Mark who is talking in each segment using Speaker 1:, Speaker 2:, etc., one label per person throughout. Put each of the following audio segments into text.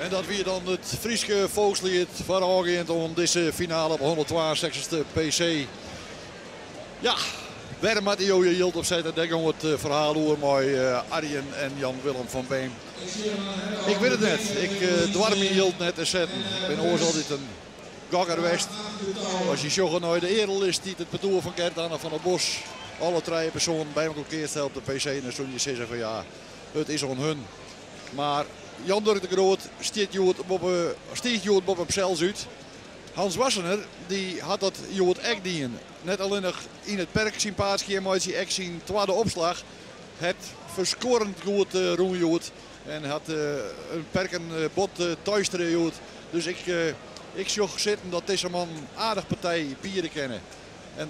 Speaker 1: En dat wie dan it Fryske folksliet foarôfgeand oan dizze finale op 162e PC. Ja, wêr moatte jo je jild op sette? Dêr gong it ferhaal oer mei Arjen en Jan Willem van Beem. Ik wit it net. Ik doar myn jild net te setten. Ik bin oars altyd in gokker west. As je sjogge nei de earelist dy't it partoer fan Gert Anne van der Bos alle trije persoanen by elkoar keatst ha op de PC, dan soene je sizze fan ja, it is oan hun. Mar Jan Durk de Groot stiet hjoed boppe, stiicht hjoed boppe himsels út. Hans Wassenaar dy hat dat hjoed ek dien. Net allinnich yn it perk syn paad skjin meitsje, ek syn twadde opslach hat ferskuorrend goed rûn hjoed. En hat in perken bot teistere hjoed. Dus ik, ik sjoch sitten dat dizze man aardich partij biede kinne. En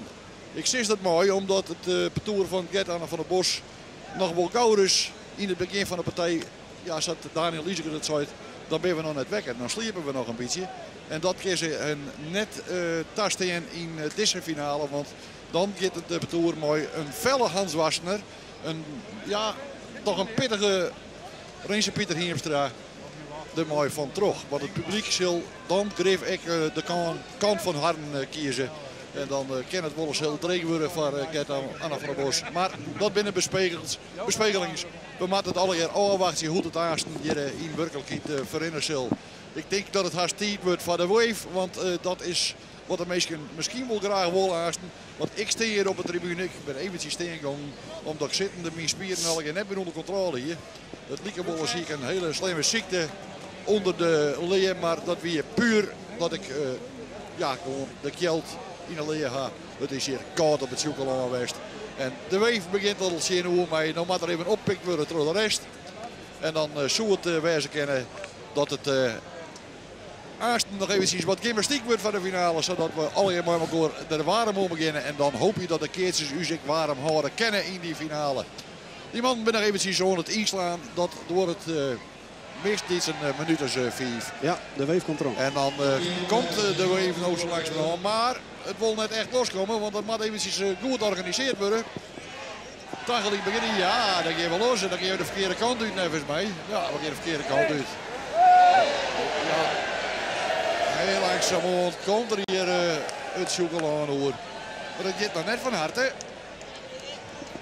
Speaker 1: ik sis dat mei omdat it partoer fan Gert Anne van der Bos noch wol gauris yn it begjin fan de partij, ja, sa't Daniël Iseger it seit, dan binne we noch net wekker, dan sliepe we noch in bytsje. En dat kin se hun net tastean yn dizze finale, want dan giet it partoer mei in felle Hans Wassenaar, in, ja, toch in pittige Rinse Pieter Hiemstra der mei fan troch. Want it publyk sil dan grif ek de kant fan harren kieze. En dan kin it wolris hiel dreech wurde foar Gert Anne van der Bos. Mar dat binne bespegelings. We moatte it allegear ôfwachtsje hoe't it aansten hjir yn wurklikheid ferrinne sil. Ik tink dat it hast tiid wurdt foar de wave, want dat is wat de minsken miskien wol graach wolle aansten. Want ik stean hjir op de tribune, ik bin eventsjes stean gongen omdat ik sittende myn spieren allegear net mear ûnder kontrôle hie. It like wol as hie ik in hiele slimme sykte ûnder de lea, mar dat wie puer dat ik ja, gewoan de kjeld yn de lea ha. It is hjir kâld op it Sjûkelân west. En de wave begjint al tsjinoer my. No moat der even oppikt wurde troch de rest. En dan soe it wêze kinne dat it aansten noch eventsjes wat gymnastyk wurdt foar de finale, sadat we allegear mei elkoar der waarm oan begjinne. En dan hoopje dat de keatsers ús ek waarm hâlde kinne yn dy finale. Dy mannen binne noch eventsjes oan it ynslaan. Dat duorret meastentiids in minút as 5.
Speaker 2: Ja, de wave komt deroan.
Speaker 1: En dan komt de wave no sa langsumoan. Mar it wol net echt loskomme, want dat moat eventsjes goed organisearre wurde. Tagelyk begjinne, ja, dan gean we los en dan gean we de ferkearde kant út neffens my. Ja, we gean de ferkearde kant út. Ja, heel langsumoan komt der hjir it Sjûkelân oer. Mar dat giet noch net fan harte.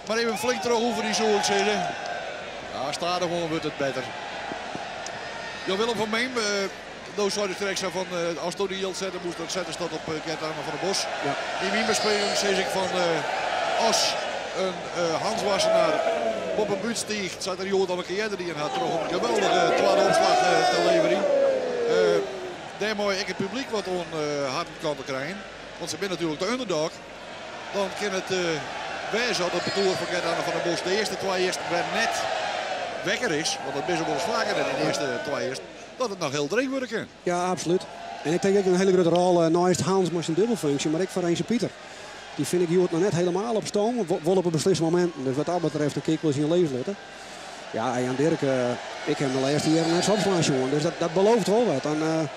Speaker 1: Mar even flink troch oefenje soe ik sizze. Ja, stadichoan wurdt it better. Jan Willem van Beem, do sei krekt sa fan as do dy jild sette moast, dan settest dat op Gert Anne van der Bos.
Speaker 2: Ja.
Speaker 1: Yn myn bespiegeling sis ik fan as in Hans Wassenaar boppe bút stiicht, sa't er hjoed al in kear earder dien hat, troch in geweldige twadde opslach te leverjen. Dêrmei ek it publyk wat oan harren kant te krijen, want se binne natuerlik de underdog. Dan kin it wêze dat it partoer fan Gert Anne van der Bos de earste twa earsten wer net wekker is. Want dat binne se wolris faker net yn de earste twa earsten. Dat it noch hiel dreech wurde kin.
Speaker 2: Ja, absolút. En ik tink ek in hiele grutte rol neist Hans mei syn dubbelfunksje, mar ek foar Rinse Pieter. Dy fyn ik hjoed noch net helemaal op stoom, wol op de beslissende mominten. Dus wat dat betreft dan kin ik wol syn lees litte. Ja, en Jan Dirk, ik ha him de lêste jierren net sa opslaan sjoen. Dus dat belooft wol wat. En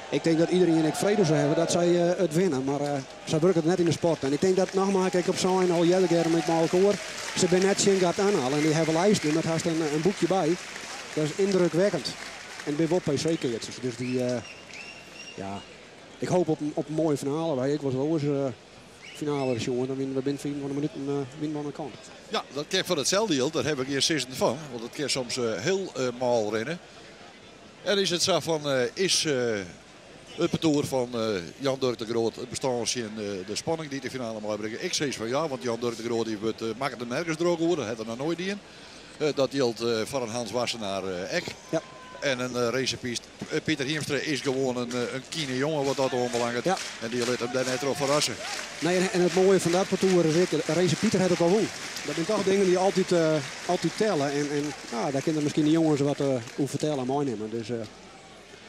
Speaker 2: ik tink dat iedereen ek frede soe hawwe dat sy it winne. Mar sa wurket it net yn de sport. En ik tink dat nogmaals, ik op sein al earder gear met elkoar, se binne net tsjin Gert Anne al. En dy hawwe lijsten en dat hast in boekje by. Dat is indrukwekkend. En it binne wol PC-keatsers. Dus dy, ja, ik hoop op in moaie finale. Wy ek wolris oars finale sjoen. Dan wiene we binnen 25 minuten wiene we oan de kant.
Speaker 1: Ja, dat kin foar itselde jild. Dêr ha we gjin sizzen fan. Want it kin soms hiel mâl rinne. En is it sa fan, is it partoer fan Jan Durk de Groot it bestân tsjin de spanning dy't de finale meibringe? Ik sis fan ja, want Jan Durk de Groot dy wurdt makket him nergens drok oer. Dat hat er noch noait dien. Dat jildt foar in Hans Wassenaar ek.
Speaker 2: Ja.
Speaker 1: En in Renze Pieter Hiemstra is gewoan in kine jonge wat dat oanbelanget.
Speaker 2: Ja.
Speaker 1: En dy lit him dêr net troch ferrasse.
Speaker 2: Nee, en it moaie fan dat partoer is ek, Renze Pieter hat it al wûn. Dat binne toch dingen dy't altyd telle. En ja, dêr kinne miskien de jonges wat oer fertelle en meinimme. Dus,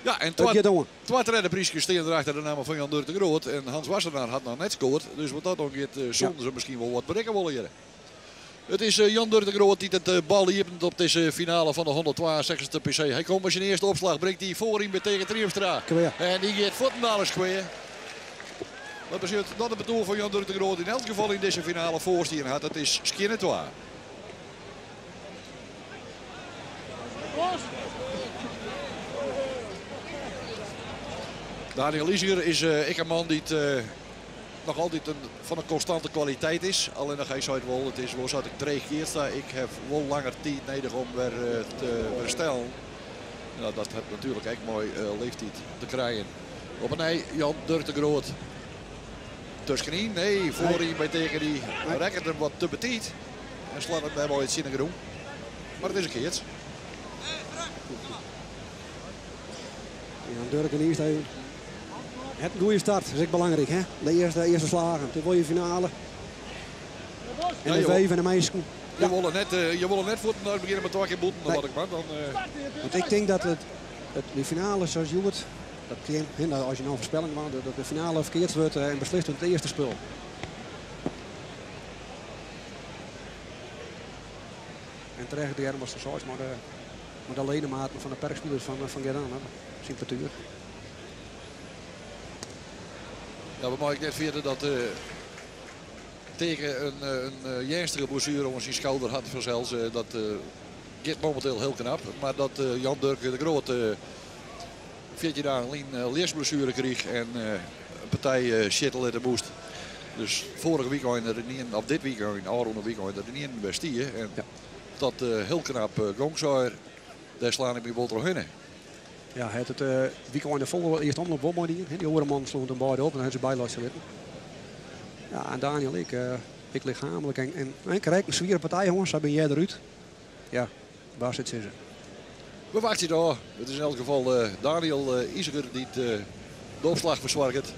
Speaker 1: Ja, en
Speaker 2: it giet oan.
Speaker 1: Twa tredde pryskes stean der achter de namme fan Jan Durk de Groot. En Hans Wassenaar hat noch net skoard. Dus wat dat oangiet, soene se miskien wol wat berikke wolle hjir. It is Jan Durk de Groot dy't it bal iepenet op dizze finale fan de 162e PC. Hy komt mei syn earste opslach, bringt hy foaryn by Teake Triemstra.
Speaker 2: Kwea.
Speaker 1: En dy giet fuortendaliks kwea. Dat betsjut dat it partoer fan Jan Durk de Groot yn elts gefal yn dizze finale foarstien hat. It is skjinne twa. Daniel Iseger is ek in man dy't noch altyd fan in konstante kwaliteit is. Allinnich hy seit wol, it is wol sa't ik dreech keatst ha. Ik haw wol langer tiid nedich om wer te werstellen. Nou, dat hat natuerlik ek mei leeftiid te krijen. Op 'e nij Jan Durk de Groot. Tuskenyn, nee, foaryn by Teake dy rekket him wat te betiid. En slacht him dêrmei tsjin de grûn. Mar it is in keats.
Speaker 2: Jan Durk en earst even. Het een goede start, dat is ook belangrijk, hè? De eerste slagen. Dit wil je finale. En de vijf en de meisjes.
Speaker 1: Je willen net voor het beginnen met 2 keer boeten, dan
Speaker 2: Nee.
Speaker 1: wat ik maar. Dan.
Speaker 2: Want ik denk dat die finale zoals Joert, dat kan, hè, nou, als je nou een voorspelling maakt, dat de finale verkeerd wordt en beslist wordt het eerste spul. En terecht de was de zoals, maar de ledematen van de perkspelers van Gert-Anne, hè, zijn partuur.
Speaker 1: Ja, we mogen net verder dat tegen een ernstige blessure om zijn schouder had vanzelfs. Dat gaat momenteel heel knap. Maar dat Jan Durk de Groot 14 dagen lien liesblessure kreeg en een partij shittel in de moest. Dus vorig weekend er niet in, of dit weekend, afgelopen weekend er niet in bestier. En dat heel knap gongzaaier, daar slaan ik me wel doorheen.
Speaker 2: Ja, hij had het weekend de volgende eerste omloop wel mooi die. Die andere man sloeg hem beide op en hij ze bij laten zitten. Ja, en Daniel, ik lichamelijk en ik krijg een zwiere partij, jongens. Daar ben jij eruit. Ja, waar zit ze?
Speaker 1: We wachten daar. Het is in elk geval Daniel Iseger die het de opslag verzorgt.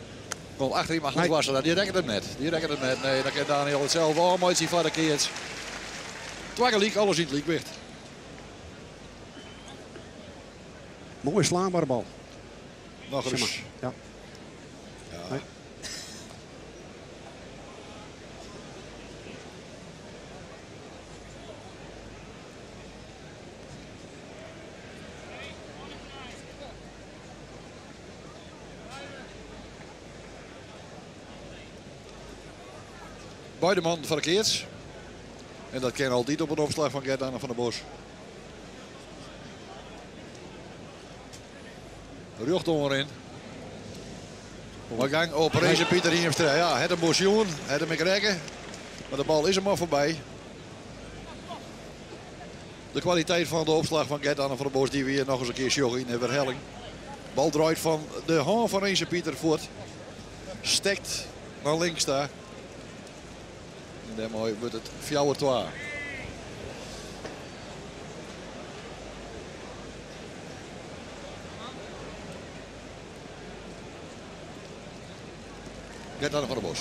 Speaker 1: Komt achterin, maar Hans
Speaker 2: Nee.
Speaker 1: Wassenaar, die rekkent hem net. Die rekkent hem net. Nee, dan kan Daniel het zelf al mooi zien van de keert. Twageliek, alles in het liekwicht.
Speaker 2: Mooi slaanbare bal.
Speaker 1: Nog
Speaker 2: Zeg
Speaker 1: eens.
Speaker 2: maar. Ja.
Speaker 1: Ja.
Speaker 2: Nee.
Speaker 1: Beide man verkeerd. En dat kan altijd op een opslag van Gert-Anne van der Bos. Rjocht onderin. Maar gang op Renze Pieter Hiemstra. Ja, het een bos jongen, het hem ik rekken. Maar de bal is hem al voorbij. De kwaliteit van de opslag van Gert-Anne van der Bos die we hier nog eens een keer sjoggen in de herhaling. Bal draait van de hand van Renze Pieter voort. Stekt naar links daar. En daarmee wordt het 4-2. Gert-Anne van der Bos.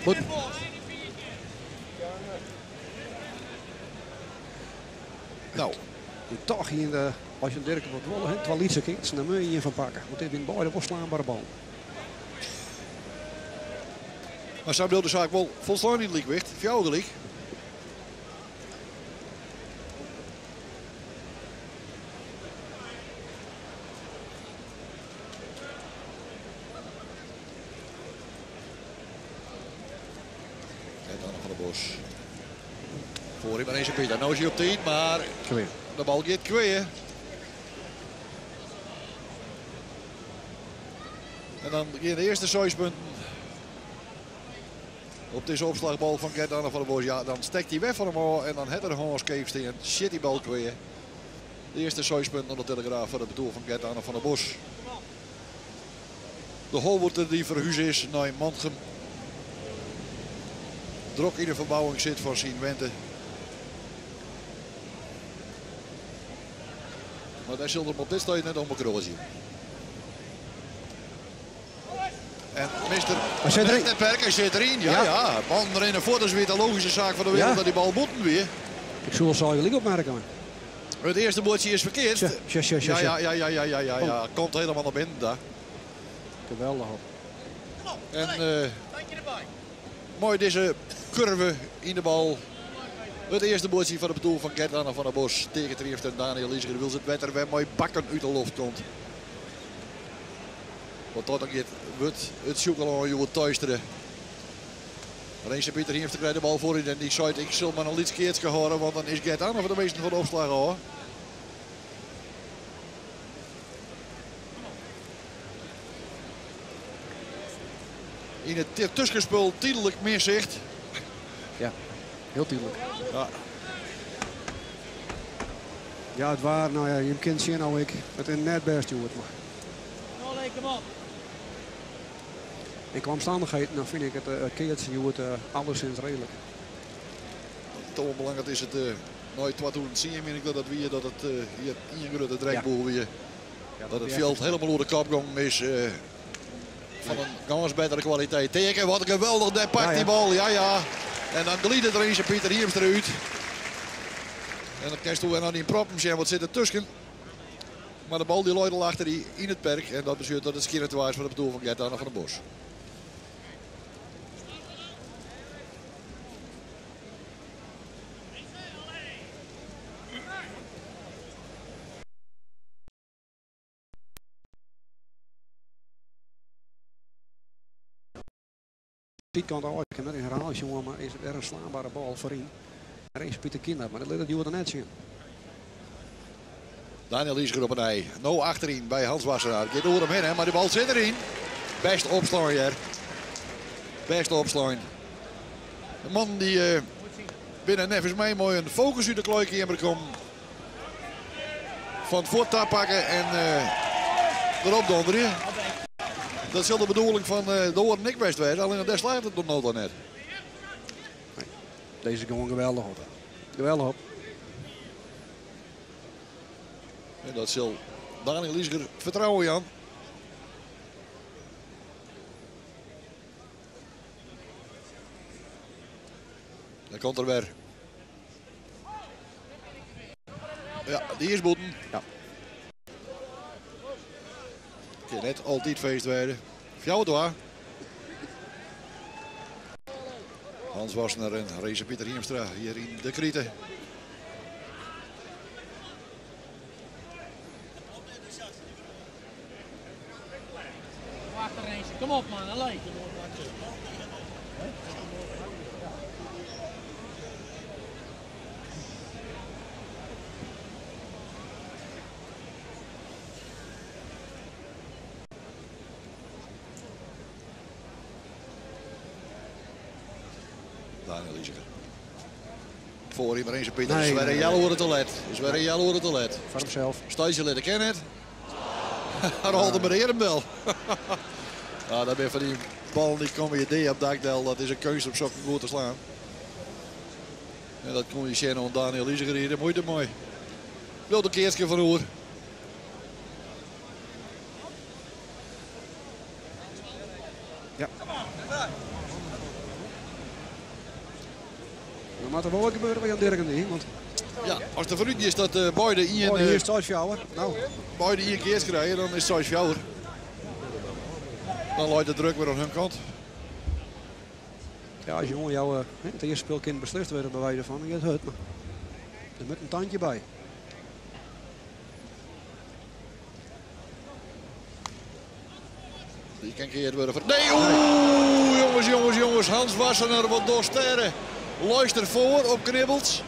Speaker 2: Goed.
Speaker 1: Nou.
Speaker 2: En toch hier in de, als je Dirk wat willen, hè, twee lietse kids, dan moet je hier van pakken. Want dit zijn beide wel slaanbare bal.
Speaker 1: Maar zij bedoelt de zaak wel volslaan in het liekwicht. Fjouwer gelijk. Gert-Anne van der Bos. Voorin maar eens een Pieter. Nou is hij op 10, maar
Speaker 2: Kweer.
Speaker 1: de bal gaat kweeën. En dan in de eerste 6 punten. Op deze opslagbal van Gert-Anne van der Bos. Ja, dan stekt hij weg van hem af en dan het er gewoon scheef staan. Shit die bal kweeën. De eerste 6 punten op de Telegraaf voor het bedoel van Gert-Anne van der Bos. De Holworter die verhuisd is naar Mantgum. Drok in de verbouwing zit van zijn Wente. Maar daar zullen hem op dit stuit net om bekrozen. En mister
Speaker 2: Hij zit erin.
Speaker 1: Net Perk, hij zit erin. Ja,
Speaker 2: Ja.
Speaker 1: ja. Man erin en voort is weer de logische zaak van de wereld
Speaker 2: Ja.
Speaker 1: dat die bal moeten weer.
Speaker 2: Ik zal zal gelijk opmerken. maar.
Speaker 1: Het eerste bordje is verkeerd.
Speaker 2: Tja, tja, tja, tja,
Speaker 1: Ja,
Speaker 2: tja.
Speaker 1: ja, ja, ja, ja, ja, ja, ja. Komt helemaal naar binnen daar.
Speaker 2: Geweldig.
Speaker 1: En mooi deze curve in de bal. Het eerste bordje van het bedoel van Gert-Anne van der Bos tegen Trieft en Daniel Liesiger. Wil ze het wetter weer mooi bakken uit de lucht komt. Want tot dan gaat het het chocola je wordt thuisteren. Renze Pieter heeft krijgt de bal voor in en die zei ik zal maar een iets keertje horen, want dan is Gert-Anne van de meesten van de opslag hoor. In het tussenspel tijdelijk meer zicht.
Speaker 2: Ja, heel duidelijk.
Speaker 1: Ja.
Speaker 2: Ja, het waar, nou ja, je kent zien nou ik. Het is net best, joh, het maar.
Speaker 3: Kom op.
Speaker 2: In qua omstandigheden, dan vind ik het keertje, joh, het alleszins redelijk.
Speaker 1: Toch belangrijk is het nooit wat doen. Zie je, ik dat het weer dat het hier in een grote trekboel weer.
Speaker 2: Ja,
Speaker 1: Dat het veld helemaal door de kapgong is. Van een gans betere kwaliteit. Teken, wat een geweldig, daar pakt
Speaker 2: Ja, ja.
Speaker 1: die bal. Ja, ja. En dan glidt het er in zijn Pieter Hiemstra eruit. En dan kijkt hoe en dan die proppen zijn, wat zit er tussen. Maar de bal die looit al achter die in het perk. En dat betekent dat het schier het is voor het doel van Gert-Anne van der Bos.
Speaker 2: Zijkant al, ik heb net een herhaling, jongen, maar is het weer een slaanbare bal voorin. Er is Pieter Kinder, maar dat liet het Johan net zien.
Speaker 1: Daniel Liesiger op een ei. No achterin bij Hans Wassenaar. Gaat door hem heen, hè, maar de bal zit erin. Best opslaan hier. Best opslaan. De man die binnen nevens mij mooi een focus uit de klooikamer komt. Van het voortouw pakken en erop donderen. Dat is wel de bedoeling van de Hoorn en ik best werden. Alleen daar slaagt het nog nooit net.
Speaker 2: Nee, deze is gewoon geweldig op. Geweldig op.
Speaker 1: En dat zal Daniel Liesiger vertrouwen, Jan. Dan komt er weer. Ja, die is boeten.
Speaker 2: Ja.
Speaker 1: Kan net altijd feest werden. Fjouwer door. Hans Wassenaar en Renze Pieter Hiemstra hier in de Krite.
Speaker 3: Wacht er eens. Kom op man, allee.
Speaker 1: Daniel Liesiger. Voor hem Renze Pieter.
Speaker 2: Nee,
Speaker 1: is weer
Speaker 2: nee,
Speaker 1: een
Speaker 2: nee.
Speaker 1: jelle voor het toilet. Is weer een jelle voor het toilet.
Speaker 2: Voor hemzelf.
Speaker 1: Stuitje leren kennen het. Hij rolde maar hem wel. Ja, dat ben van die bal die komen je D op dakdel. Dat is een keuze om zo goed te slaan. En dat kon je zien aan Daniel Liesiger hier. Moeite mooi. Wilde keertje van Oer.
Speaker 2: Ja. Dan moet er wel wat gebeuren bij Jan Dirk en die, want
Speaker 1: Ja, als de vooruit is dat beide in,
Speaker 2: Oh, hier is het Fjouwer. Nou.
Speaker 1: beide één keer krijgen, dan is het Fjouwer. Dan loopt de druk weer aan hun kant.
Speaker 2: Ja, als jongen jou het eerste spel kind beslist werd bij wijze van, je het hut, maar er moet een tandje bij.
Speaker 1: Die kan keer worden voor. Nee, oeh, jongens, jongens, jongens. Hans Wassenaar wordt door sterren. Luister voor op knibbels.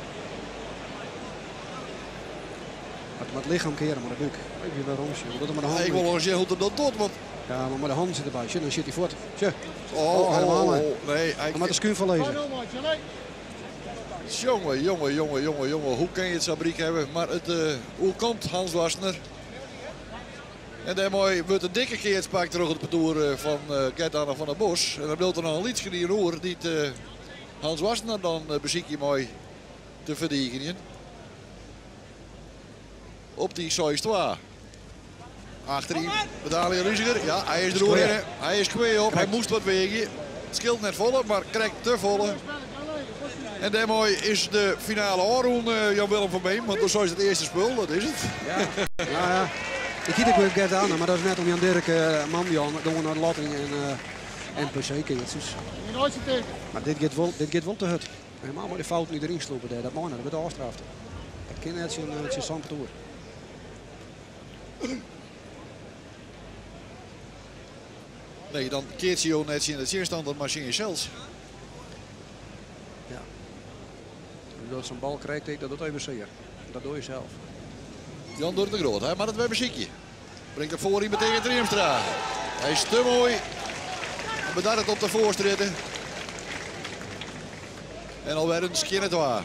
Speaker 2: Het moet het lichaam keren, maar dat doe ik. Even weer rondje. Dat er maar de hand
Speaker 1: Ik wil wel zeggen hoe dat doet, want
Speaker 2: Ja, maar met de hand zit erbij. Tje, dan zit hij voort. Tje.
Speaker 1: Oh,
Speaker 2: Oh, helemaal,
Speaker 1: oh,
Speaker 2: hè.
Speaker 1: oh, nee, hij
Speaker 2: Maar met de schuin van lezen.
Speaker 1: Jongen, jongen, jongen, jongen, jongen. Hoe kan je het Sabriek hebben? Maar het, hoe komt Hans Wassenaar? En daarmee wordt een dikke keertspak terug het parcours van Gert-Anne van der Bos. En dan wil er nog een liedje die roer die het Hans Wassenaar dan beziek je mooi te verdienen. Op dy 6-2. Achteryn Daniël Iseger. Ja, hy is deroerhinne. Hy is kwea op. Hy moast wat weagje. It skeelt net folle, mar krekt te folle. En dêrmei is de finale ôfrûn, Jan Willem van Beem. Want do seist it earste spul, dat is it.
Speaker 2: Ja, ja, ja. Ik hie ek Gert Anne, mar dat is net om Jan Dirk man Jan gewoan nei de lotting en NPC keatsers. Mar dit giet wol te hurd. Helemaal mei de fouten dy't deryn slûpe dêr. Dat mei net, dat wurdt ôfstraft. Dat kin net tsjin sa'n partoer.
Speaker 1: Nee, dan keatse jo net tsjin de tsjinstanner, mar tsjin jesels.
Speaker 2: Ja. Dat sa'n bal krijt, ik, dat docht even sear. Dat doe je zelf.
Speaker 1: Jan Durk de Groot, hy moat it wer besykje. Bringt it foaryn meteen Triemstra. Hy is te moai. En bedarret op de foarstrjitte. En alwer in skjinne twa.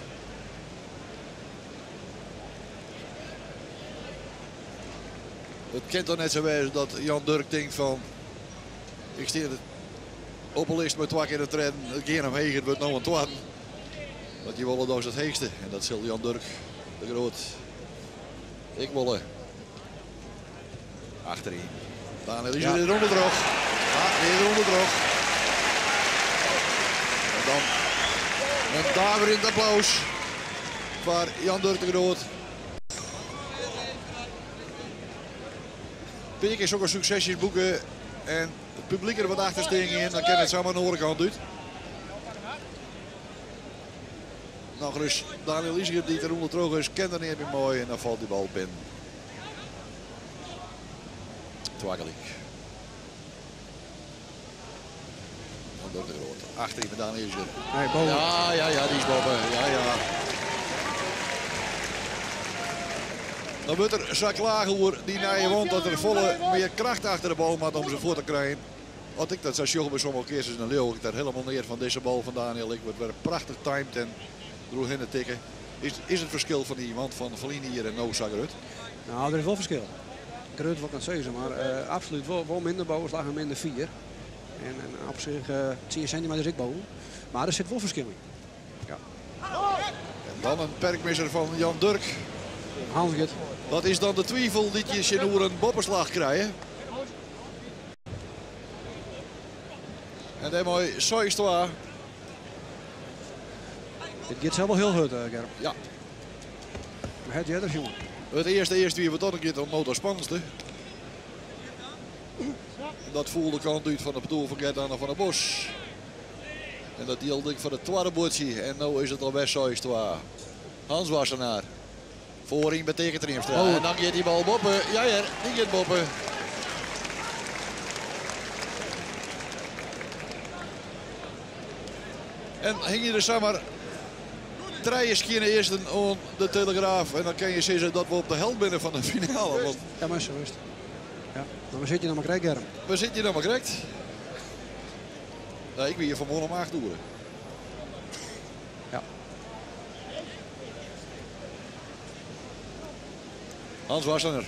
Speaker 1: It kin toch net sa wêze dat Jan Durk tinkt fan ik stean op 'e list mei twa kear de tredden, it gean omheech, it wurdt no in twadden. Want je wolle dochs it heechste en dat sil Jan Durk de Groot ek wolle. Achteryn. Daniël is der ûndertroch. Ja, is der ûndertroch. En dan in daverjend applaus foar Jan Durk de Groot. Pear kear sokke suksesjes boeke en it publyk der wat achter stean gean, dan kin it samar in oare kant út. Nochris Daniël Iseger dy't der ûndertroch is, kin der neat mear mei en dan falt dy bal binnen. Twa gelyk. Jan Durk de Groot. Achteryn met Daniël Iseger.
Speaker 2: Nee, boven.
Speaker 1: Ja, ja, ja, dy is boppe. Ja, ja. Dan wurdt der sa klage oer dy nije wand dat der folle mear kracht achter de bal moat om se fuort te krijen. As ik dat sa sjoch by sommige keatsers, dan leau ik der helemaal neat fan. Dizze bal fan Daniël ek wurdt wer prachtich timed en deroerhinne tikke. Is it ferskil fan dy wand fan ferline jier en no sa grut?
Speaker 2: Nou, der is wol ferskil. Grut wol ik net sizze, mar absolút wol minder bovenslag en minder fier. En op sich 10 centimeter is ek boven. Mar der sit wol ferskil yn. Ja.
Speaker 1: En dan in perkmisser fan Jan Durk.
Speaker 2: Hans giet.
Speaker 1: Dat is dan de twivel dy't je tsjinoer in boppeslach krije. En dêrmei 6-2.
Speaker 2: Dit giet zelf wel hiel hurd, Germ.
Speaker 1: Ja.
Speaker 2: Maar het earder sjoen.
Speaker 1: It earste earst wie wat dat giet om no de spannendste. Dat foel de kant út fan de partoer fan Gert-Anne van der Bos. En dat jildt ek foar it twadde buordsje. En no is it alwer 6-2. Hans Wassenaar. Foaryn by Teake Triemstra.
Speaker 2: Oh.
Speaker 1: En dan giet die bal boppe. Ja, ja, die giet boppe. En hingje der samar trije skjinne earsten oan de Telegraaf. En dan kin je sizze dat we op de helt binne fan de finale. Want
Speaker 2: Ja, mar sa is it. Ja, mar we sitte hjir noch mar krekt, Germ.
Speaker 1: We sitte hjir noch mar krekt. Nou, ik wie hjir fan 'e moarn om 8 oere.
Speaker 2: Ja.
Speaker 1: Hans Wassenaar.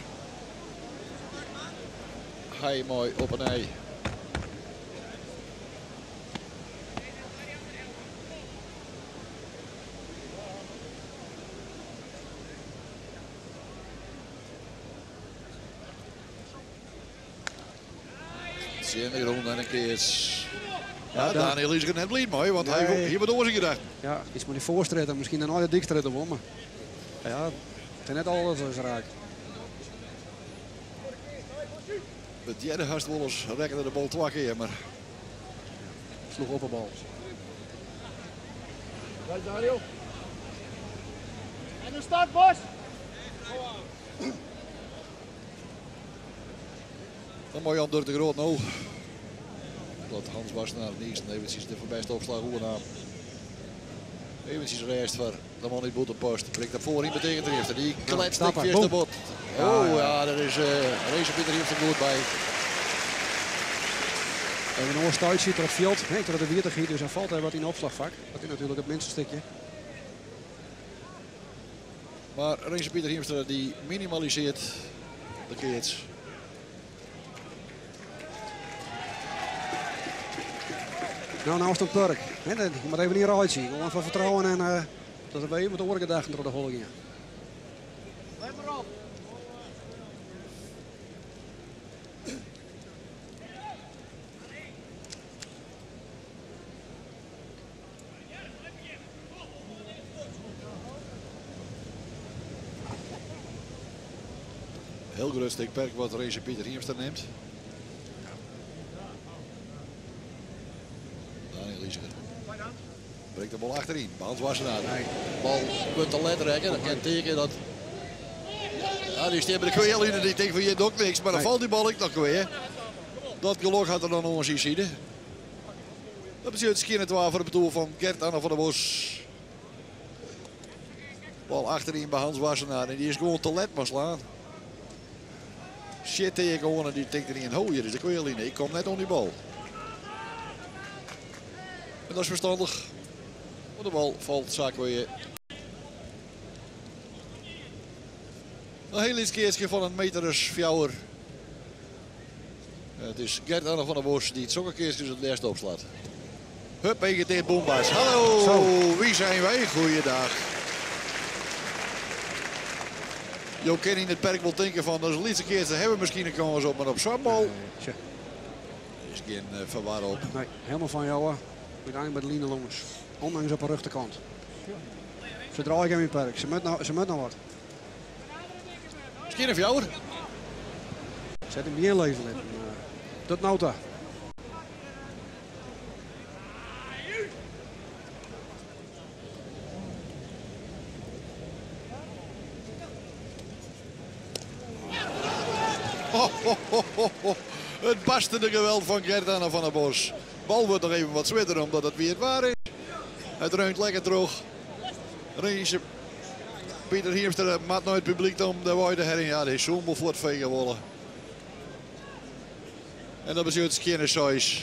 Speaker 1: Hy mei op 'e nij. Tsjin de grûn en in keats. Ja, Daniël is der net bliid mei, want hy
Speaker 2: Nee.
Speaker 1: hie wat oars yn gedachten.
Speaker 2: Ja, iets mei dy foarstrjitte, miskien dan nei de dykstrjitte wol, mar ja, it is net alles raak.
Speaker 1: It hearde hast wolris rekkene de bal twa kear, mar
Speaker 2: sloech op 'e bal.
Speaker 3: Daniël. En de start, Bos!
Speaker 1: Dan mei Jan Durk de Groot no. Dat Hans Wassenaar it earst eventsjes de foarbêste opslach oernaam. Eventsjes rêst foar de man út Bûtenpost. Bringt dat foaryn betekent er eerst. Die kletst
Speaker 2: stappen.
Speaker 1: ik de
Speaker 2: Boom.
Speaker 1: bot.
Speaker 2: Ja,
Speaker 1: Oh
Speaker 2: ja.
Speaker 1: ja, daar is Renze Pieter Hiemstra goed by.
Speaker 2: Even een oorstuitje troch it fjild. Nee, troch de wiertichheid, dus hij falt even wat yn de opslachfak. Dat is natuerlik it minste stikje.
Speaker 1: Mar Renze Pieter Hiemstra die minimalisearret de keats.
Speaker 2: Nou, nou is het een perk. Hè, je moet even niet eruit zien. Gewoon van vertrouwen en dat er weer met oare gedachten troch de holle gean.
Speaker 3: Let mar op.
Speaker 1: Heel grut stik perk wat Renze Pieter Hiemstra neemt. Daniël Iseger. Brengt de bal achterin. Hans Wassenaar. Bal wordt te let rekken. Dat kan tegen dat. Ja, die staat bij de kweerline en die denkt van je doet ook niks. Maar dan valt die bal ook nog weer. Dat geluk had er dan ons in zien. Dat betekent skin het waar voor het bedoel van Gert Anne van der Bos. Bal achterin bij Hans Wassenaar. En die is gewoon te let maar slaan. Shit tegen gewoon en die denkt er niet in. Ho, hier is de kweerline. Ik kom net om die bal. En dat is verstandig. Want de bal valt zaak weer. Een heel iets keertje van een meter is fjouwer. Het is Gert Anne van der Bos die het sokkerkeertje het eerst opslaat. Hup, EGT Boombaas. Hallo,
Speaker 2: Zo.
Speaker 1: wie zijn wij? Goeiedag. Jo kan in het perk wel denken van, dat is een laatste keer, daar hebben we misschien een kans op, maar op zo'n bal
Speaker 2: Tja.
Speaker 1: is geen verwar op.
Speaker 2: Nee, helemaal van jou. hoor. Uiteindelijk bij de Liene Longens. Ondanks op de rechterkant. Ze draaien hem in het perk. Ze moet nou, ze moet nou wat.
Speaker 1: Misschien een fjouwer.
Speaker 2: Zet hem weer leven in. Tot nota.
Speaker 1: Ho, ho, ho, ho, ho. Het barstende geweld van Gert-Anne van der Bos. Bal wordt nog even wat zwitter omdat het weer waar is. Het ruimt lekker terug. Renze Pieter Hiemstra maakt nooit publiek om de woorden heen. Ja, die is zo'n voor het vegen wollen. En dat betekent skinne size.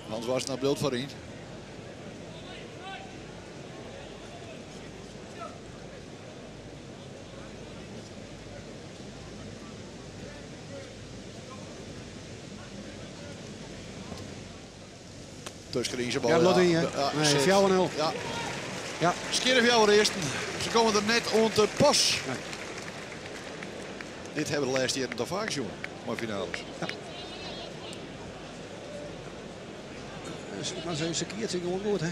Speaker 1: Hans was naar beeld voorin. Tussen zijn bal.
Speaker 2: Ja, dat in, hè?
Speaker 1: Ja,
Speaker 2: Nee,
Speaker 1: zit.
Speaker 2: 4-0.
Speaker 1: Ja.
Speaker 2: Ja.
Speaker 1: Skinne jou eerst. Ze komen er net onder de pas.
Speaker 2: Nee.
Speaker 1: Dit hebben we de laatste jaren toch vaak, jongen. Maar finales.
Speaker 2: Ja. Maar ze keert zich gewoon goed, hè?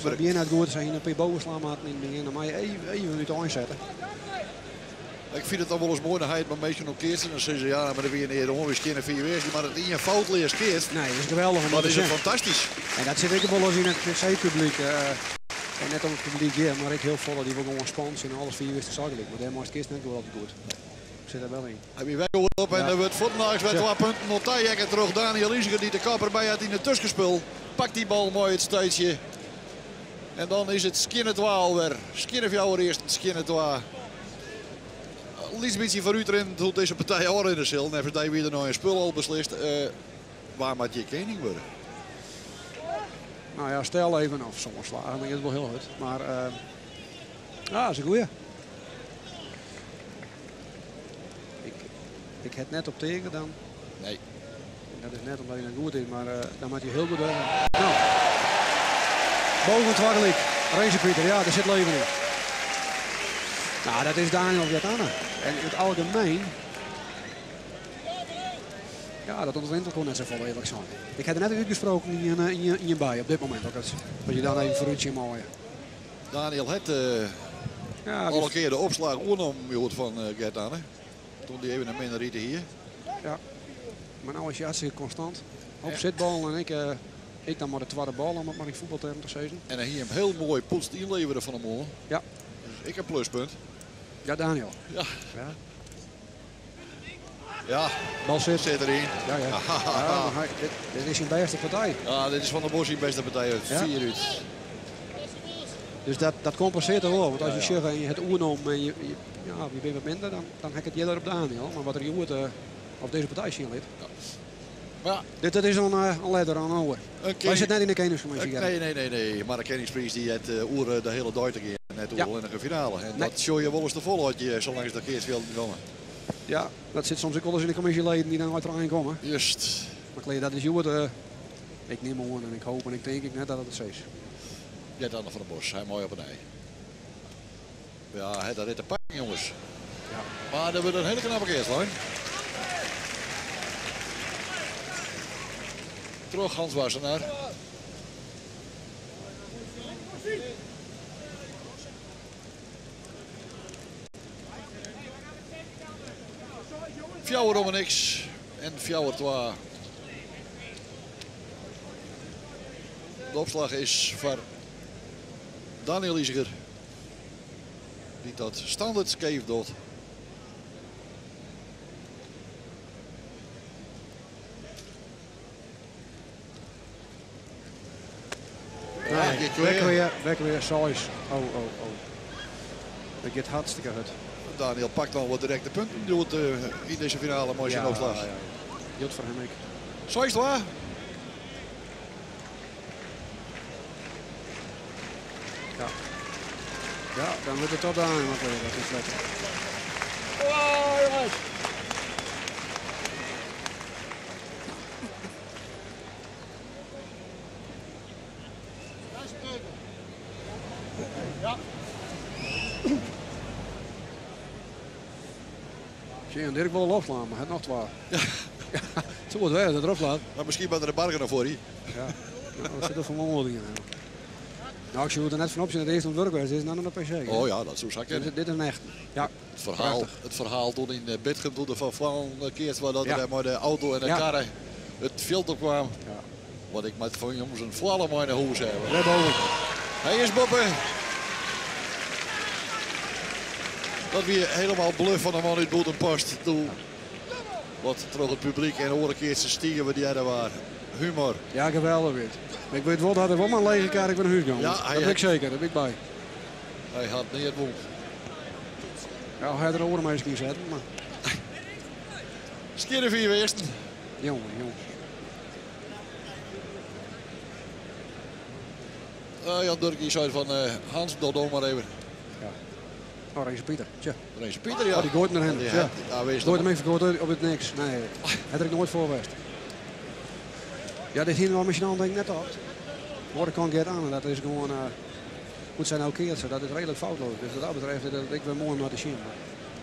Speaker 2: Ze begin het goed zijn, een paar bovenslaan maken in het begin. Dan mag je even uit aanzetten.
Speaker 1: Ik vind het dan wel eens mooi dat hij het maar meestal nog keert. En dan zeggen ze, ja, maar dan weer neer, we schinnen 4 weer. Maar het in een fout leert keert.
Speaker 2: Nee, dat is geweldig om
Speaker 1: Dat
Speaker 2: te
Speaker 1: is het
Speaker 2: zien.
Speaker 1: fantastisch.
Speaker 2: En dat zit ik wel eens in het PC-publiek. En net om het publiek hier, maar ik heel volle die wil gewoon spons en alles 4 wisten zakelijk. Maar daar maakt het kist net wel altijd goed. Ik zit er wel in.
Speaker 1: Hij weer weg op en
Speaker 2: Ja.
Speaker 1: dan wordt Voetnaars met
Speaker 2: Ja.
Speaker 1: 2 punten. Nog Tijjekker terug. Daniël Iseger die de kapper bij had in het tussenspul. Pakt die bal mooi het stuitje. En dan is het skinne twa alweer. Skinne jou eerst, skinne twa. Lies beetje vooruit erin doet deze partij al in de cel. En even wie er nou een spul al beslist. Waar moet je koning worden?
Speaker 2: Nou ja, stel even of sommige slagen, dan is het wel heel goed. Maar ja, dat is een goeie. Ik heb net op tegen dan.
Speaker 1: Nee.
Speaker 2: En dat is net omdat hij dan goed is, maar dan moet hij heel goed doen. Nou, boven het waggelijk. Renze Pieter, ja, daar zit leven in. Nou, dat is Daniël Gert-Anne. En in het algemeen... Ja, dat ontwint ook net zo vol eerlijk zijn. Ik heb er net uitgesproken in je bij op dit moment. Ook als je dan even vooruit ziet mooi.
Speaker 1: Daniël het
Speaker 2: Ja,
Speaker 1: alle
Speaker 2: dus
Speaker 1: keer de opslag oernom van Gert-Anne. Toen die even een minder rieten hier.
Speaker 2: Ja, maar nou is hij hartstikke constant. Op zitbal en ik dan maar de tweede bal om het maar in voetbaltermen te zeggen.
Speaker 1: En hij hem heel mooi poetst inleveren van de morgen.
Speaker 2: Ja.
Speaker 1: Dus ik een pluspunt.
Speaker 2: Ja, Daniël.
Speaker 1: Ja.
Speaker 2: Ja.
Speaker 1: Ja.
Speaker 2: Bal zit.
Speaker 1: Zit erin.
Speaker 2: Ja, ja. Ja, maar hij, dit is zijn beste partij.
Speaker 1: Ja, dit is Van der Bos zijn beste partij uit.
Speaker 2: Ja.
Speaker 1: 4 uit.
Speaker 2: Dus dat compenseert er wel. Want als je
Speaker 1: Ja, ja.
Speaker 2: zegt en je het oernom en je bent wat minder, dan heb ik het jiller op Daniël. Maar wat er hier op deze partij zien ligt.
Speaker 1: Ja. Maar ja.
Speaker 2: Dit is een ledder aan oor.
Speaker 1: Een
Speaker 2: Wij
Speaker 1: kennis-
Speaker 2: zitten net in de kenniscommissie,
Speaker 1: Een
Speaker 2: Gerrit.
Speaker 1: Nee, nee, nee, nee. Maar de kennisprijs die het oer de hele dag te keer. Net
Speaker 2: Ja.
Speaker 1: oer in de finale. En
Speaker 2: Nee.
Speaker 1: dat show je wel eens te vol had je, zolang ze dat keertje komen.
Speaker 2: Ja, dat zit soms ook wel eens in de commissieleden die dan uit eraan komen.
Speaker 1: Juist.
Speaker 2: Maar Kleer, dat is Joert. Ik neem hem aan en ik hoop en ik denk ik net dat het het is.
Speaker 1: Gert-Anne van der Bos, hij mooi op een ei. Ja, hij dat is te pakken, jongens.
Speaker 2: Ja.
Speaker 1: Maar dat wordt een hele knappe keerslijn. Terug Hans Wassenaar. Fjouwer om en niks en 4-2. De opslach is foar Daniël Iseger. Dy't dat standert skeef docht.
Speaker 2: Nee, weg weer, 6. Oh, oh, oh. Dat gaat hartstikke hard.
Speaker 1: Daniël pakt dan wat directe punten. Doet in deze finale mooi zijn opslag.
Speaker 2: Ja, ja. Jot voor hem ik.
Speaker 1: 6-2.
Speaker 2: Ja. Ja, dan wordt het tot aan. Want dat is lekker.
Speaker 3: Oh, jongens. Ja.
Speaker 2: Zie je, Dirk wil opslaan, maar het nog twee. Ja. Zo wordt wel dat erop slaat.
Speaker 1: Maar misschien bij de bargen nog voor hier.
Speaker 2: Ja, nou, dat zit er van allemaal dingen. Nou, ik zie er net van op zijn dat het eerst ontwerp is, is het nou nog de PC.
Speaker 1: Oh ja, dat is zo
Speaker 2: dit, dit is een echt. Ja.
Speaker 1: Het verhaal toen in Bitgum, toen de Van Vlaan keert waar dat er met de auto en de karren het veld op kwam.
Speaker 2: Ja.
Speaker 1: Wat ik met van jongens een vlalle mooi naar huis hebben.
Speaker 2: Boven.
Speaker 1: Hij is boppen. Dat weer helemaal bluff van de man uit Boetenpost toe. Wat terug het publiek en oren keert ze stiegen we die er waren. Humor.
Speaker 2: Ja, geweldig weer. Ik weet wel dat er wel maar een lege kaart ik ben huis gaan.
Speaker 1: Ja,
Speaker 2: dat ben ik zeker, dat ben ik bij.
Speaker 1: Hij had niet het woord.
Speaker 2: Ja, hij had er oren mee eens zetten, maar...
Speaker 1: Skeren vier eerst.
Speaker 2: Jongen, jongens.
Speaker 1: Jan Durkie zei van Hans, doe maar even.
Speaker 2: Ja. Oh, Renze Pieter. Tja.
Speaker 1: Renze Pieter, ja.
Speaker 2: Oh, die gooit naar hem.
Speaker 1: Die
Speaker 2: ja.
Speaker 1: Ja,
Speaker 2: gooit hem even gooit op het niks. Nee, hij er ik nooit voor geweest. Ja, dit hier nog misschien al denk ik net op. Worden kan get aan en dat is gewoon... moet zijn nou keert, dat is redelijk foutloos. Dus wat dat betreft, dat ik weer mooi om naar te zien.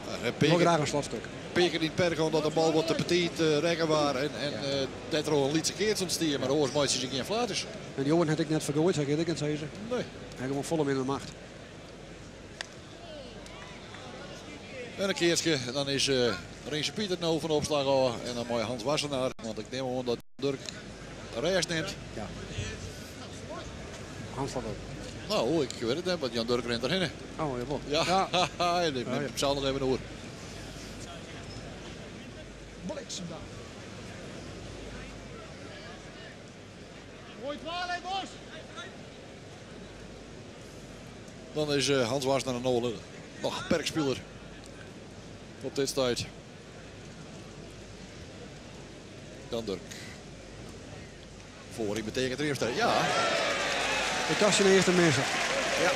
Speaker 2: Maar ik wil graag een slotstuk.
Speaker 1: Peker niet perken omdat de bal wat te petit rekken waren en ja. Dat er al een lietse keert ontstier, maar de oors zich geen flaters.
Speaker 2: En die jongen had ik net vergooid, zeg ik het zeggen.
Speaker 1: Nee.
Speaker 2: Hij gewoon vol in de macht.
Speaker 1: En een keertje, dan is Renze Pieter nou van de opslag al en dan mooi Hans Wassenaar, want ik neem aan dat Dirk rechts neemt.
Speaker 2: Ja. Hans staat ook.
Speaker 1: Nou, ik weet het niet, want Jan Durk rent erheen.
Speaker 2: Oh, jawel.
Speaker 1: Ja, ja. Ik neem hem zelf nog even door.
Speaker 3: Bliksem dan. Mooi 12, Bos.
Speaker 1: Dan is Hans Wassenaar een nog perkspeler op dit tijd. Jan Durk. Voor hij betekent eerste. Ja.
Speaker 2: Ik dacht zijn eerste misser.
Speaker 1: Ja.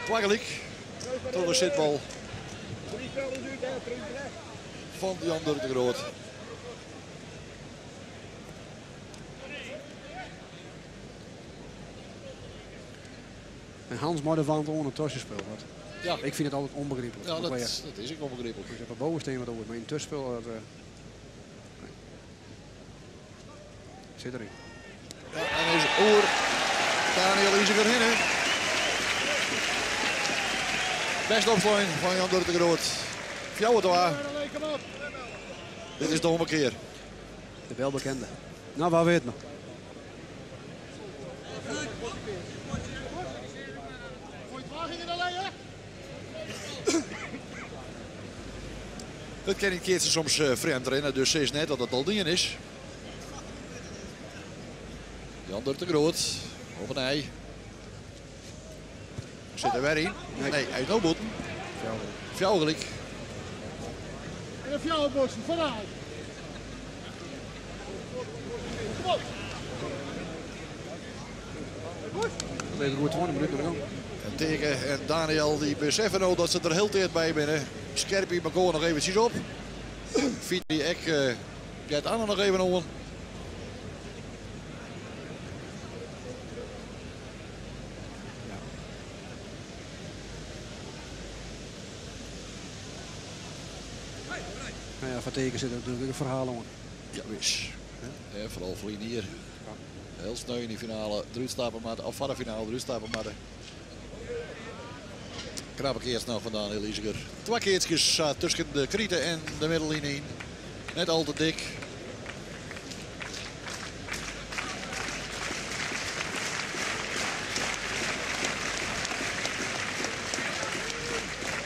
Speaker 1: Twagelijk. Tot de zitbal van Jan Durk de Groot.
Speaker 2: En Hans maar de wand onder het tussenspel. Wat.
Speaker 1: Ja.
Speaker 2: Ik vind het altijd onbegrijpelijk.
Speaker 1: Ja, dat is ook onbegrijpelijk.
Speaker 2: Ik heb een bovensteen wat over, maar in het tussenspel... Dat, nee. Zit erin.
Speaker 1: Ja, en is oor Daniël Iseger heen. Beste opslaan van Jan Durk de Groot. Fjouwer Dit is de ommekeer.
Speaker 2: De welbekende. Nou, waar weet nog?
Speaker 1: Het kan een keertje soms vreemd rennen, dus ze is net dat het al dingen is. Jan Durk de Groot, op een ei. Zit er weer in? Nee, nee, hij is nou boeten. Fjouwelijk.
Speaker 3: En een fjouwerbossen, vooruit. Kom op.
Speaker 2: Dat even goed 20 minuten nog.
Speaker 1: En Tegen en Daniël die beseffen nou dat ze er heel tijd bij binnen. Scherpie Maco nog eventjes op. Fietri Ek gaat Anne nog even om.
Speaker 2: Ja. Nou ja, van Teken zit er natuurlijk een verhaal om.
Speaker 1: Ja, wis. Ja. Ja, vooral voor hier. Ja. Heel sneu in die finale. Eruit stappen maar, of voor de finale eruit stappen maar. Knappe keats noch fan Daniël Iseger. Twa keatskes sa tusken de krite en de middelline yn. Net al te dik.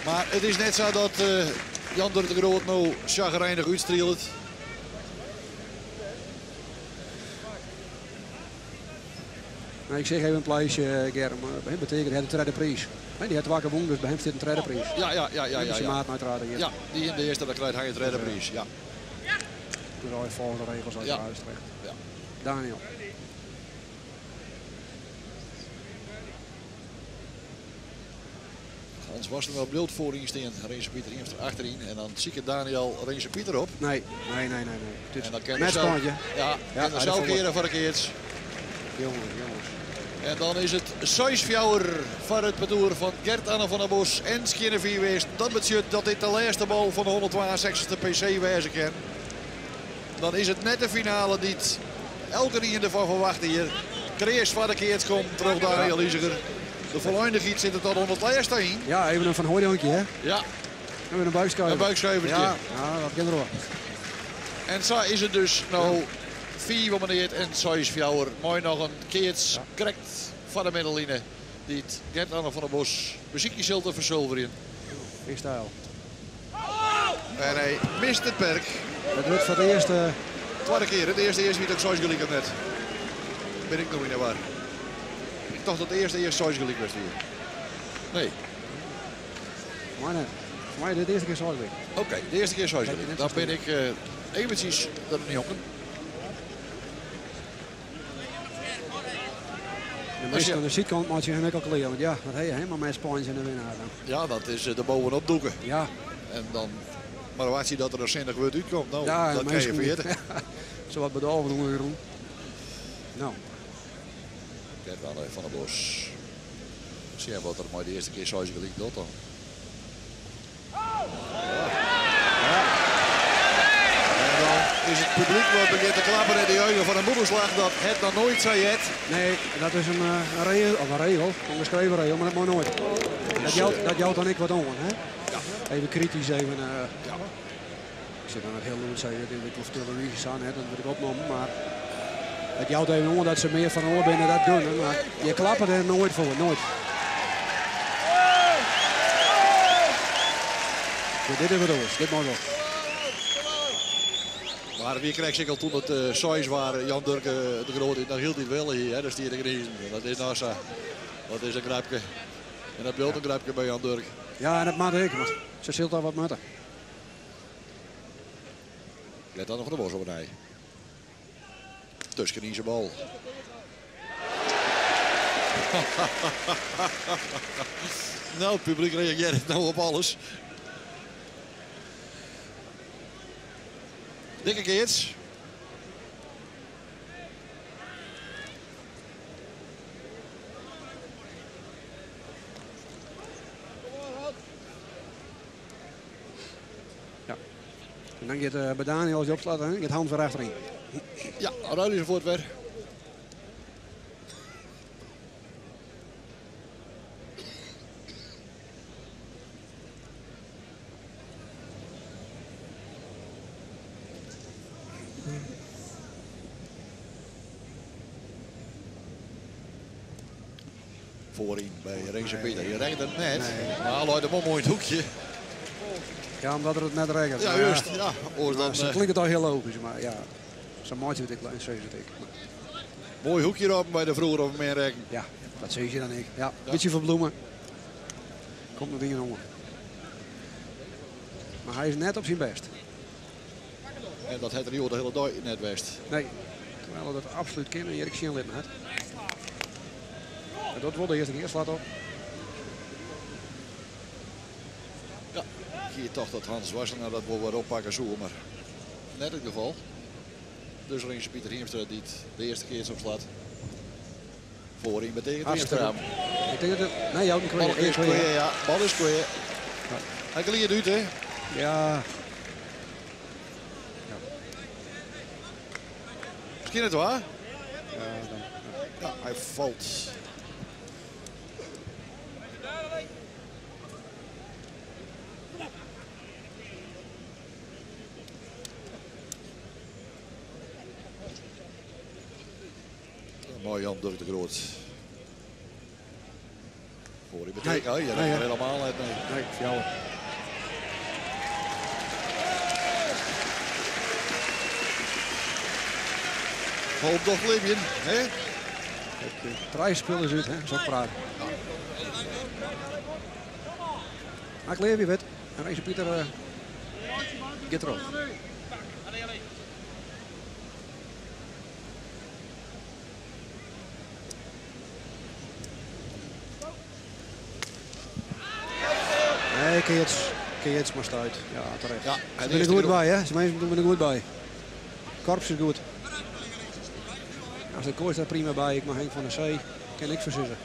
Speaker 1: Maar it is net sa dat Jan Durk de Groot no chagrijnich útstrielet.
Speaker 2: Nou, ik zeg even een pleisje, Germ. Maar betekent hij de tweede prijs. Die heeft wakker won, dus bij hem zit een tweede prijs.
Speaker 1: Ja.
Speaker 2: Zijn maat uiteraard hier.
Speaker 1: Ja, die in de eerste, dan krijgt hij een tweede prijs. Ja.
Speaker 2: De volgens de regels uit terecht.
Speaker 1: Ja.
Speaker 2: Daniel.
Speaker 1: Hans was er wel beeld voor in staan. Renze Pieter Hiemstra achterin. En dan zie ik Daniel Renze Pieter op.
Speaker 2: Nee, nee, nee, nee. nee. Het
Speaker 1: En dan kan
Speaker 2: net
Speaker 1: hij zelf,
Speaker 2: standje.
Speaker 1: ja,
Speaker 2: Ja,
Speaker 1: en dan zelf
Speaker 2: hij
Speaker 1: keren voor de keerts.
Speaker 2: Jongens, jongens.
Speaker 1: En dan is het 6-4 voor het parcours van Gert-Anne van der Bos en Skinner West. Dat betekent dat dit de laatste bal van de 162e PC wezen kan. Dan is het net de finale die het elke die ervan verwacht hier. Creers van de keerts komt terug Daniël Iseger. De volledigheid zit er tot onder het laatste in.
Speaker 2: Ja, even een Van Hooidonkje, hè?
Speaker 1: Ja,
Speaker 2: Even een buikschuiver.
Speaker 1: Een buikschuivertje.
Speaker 2: Ja, ja, dat kan er wel.
Speaker 1: En zo is het dus nou 4 meneer en 6-4. Mooi nog een keerts correct van de middelline. Die het Gert-Anne van der Bos muziekje zult te verzilveren.
Speaker 2: Freestyle.
Speaker 1: En hij mist het perk.
Speaker 2: Het wordt voor het eerst...
Speaker 1: Tweede keer. Het eerste eerst wie het ook zo gelijk net. Ben ik nog in de war. Ik dacht dat de eerste eerst zo gelijk was hier. Nee.
Speaker 2: Maar nee. Voor mij de eerste keer zo gelijk.
Speaker 1: Oké, de eerste keer zo gelijk.
Speaker 2: net
Speaker 1: Dan
Speaker 2: zo
Speaker 1: ben ik eventjes dat niet op.
Speaker 2: De meeste aan de zijkant maak je hem ook al klaar. Want ja, dat heb je helemaal met Spanje en de winnaar dan.
Speaker 1: Ja, dat is de bovenop doeken.
Speaker 2: Ja.
Speaker 1: En dan, maar waar zie je dat er een zinnig woord uitkomt? Nou,
Speaker 2: Ja,
Speaker 1: dat kan je vergeten.
Speaker 2: Zo wat bedolven onder de grond. Nou.
Speaker 1: Gert-Anne van der Bos. Zie je wat er maar de eerste keer zo gelijk doet dan. Ja. En dan is het publiek wat begint te klappen in de ogen van een moederslag dat het nog nooit zei het.
Speaker 2: Nee, dat is een regel, of een regel, een geschreven regel, maar dat mag nooit.
Speaker 1: Dus,
Speaker 2: Dat jouwt dan ik wat om, hè?
Speaker 1: Ja.
Speaker 2: Even kritisch, even.
Speaker 1: Ja.
Speaker 2: Ik zit aan het heel doen, zei ik of televisie staan, hè, dat word ik opgenomen, maar het jouwt even om dat ze meer van oor binnen dat kunnen, maar je klapt er nooit voor, nooit. Ja, dit hebben we door, dit mag wel.
Speaker 1: Maar wie kreeg zich al toen het size waren, Jan Durk de Groot, dan hield hij het wel hier, hè, dat is die de Griezen. Dat is nou zo. Dat is een grijpje. En dat beeld een grijpje bij Jan Durk.
Speaker 2: Ja, en dat maakt ik, maar ze zult daar wat moeten.
Speaker 1: Let dan nog de bos op een ei. Tussen in zijn bal. Nou, het publiek reageert nou op alles. Dikke keerts.
Speaker 2: Ja. En dan gaat bij Daniel als je opslaat, dan gaat Hans weer achterin.
Speaker 1: Ja, Ruil is er voor het weer. Voorin bij Renze Pieter. Je rekent het net,
Speaker 2: Nee.
Speaker 1: maar hij de mom mooi in het hoekje.
Speaker 2: Ja, omdat er het net regent.
Speaker 1: Ja,
Speaker 2: Maar
Speaker 1: juist. Ja, oor dan,
Speaker 2: zo klinkt het al heel logisch, maar ja, zo'n maatje weet ik en zo is het ik.
Speaker 1: Mooi hoekje erop bij de vroeger of meer reken.
Speaker 2: Ja, dat zie je dan ik. Ja, beetje verbloemen. Komt nog dingen om. Maar hij is net op zijn best.
Speaker 1: En dat had Rio de hele dag net best.
Speaker 2: Nee, terwijl hij dat absoluut kennen en Erik Sien had. En dat wordt de eerste keer, slaat op.
Speaker 1: Ja, hier toch dat Hans Wassenaar dat wil weer oppakken zo, maar net het geval. Dus Renze Pieter Hiemstra die het de eerste keer opslaat. Voorin betekent
Speaker 2: Hartstikke.
Speaker 1: Hiemstra.
Speaker 2: Ik denk dat het, nee, jou een
Speaker 1: Bal is kwijt, ja. Bal is kwijt.
Speaker 2: Ja.
Speaker 1: Hij kliert uit, hè?
Speaker 2: Ja.
Speaker 1: Misschien het waar?
Speaker 2: Ja, dan, ja.
Speaker 1: Ja, hij valt. Mei Jan Durk de Groot. Voor die betekent, nee, nee, helemaal net. Nee,
Speaker 2: nee, fjouwer.
Speaker 1: Hoop toch libjen, hè?
Speaker 2: Drie spelers uit, hè? Zo praat. Maar ik leer je wet. En Renze Pieter gaat erop. Nee, Keerts maar stuit. Ja, terecht.
Speaker 1: Ja,
Speaker 2: Ze zijn er goed bij, hè? Ze zijn er goed bij. Korps is goed. Als de kooi staat prima bij, ik mag Henk van der Zee, kan ik verzinnen.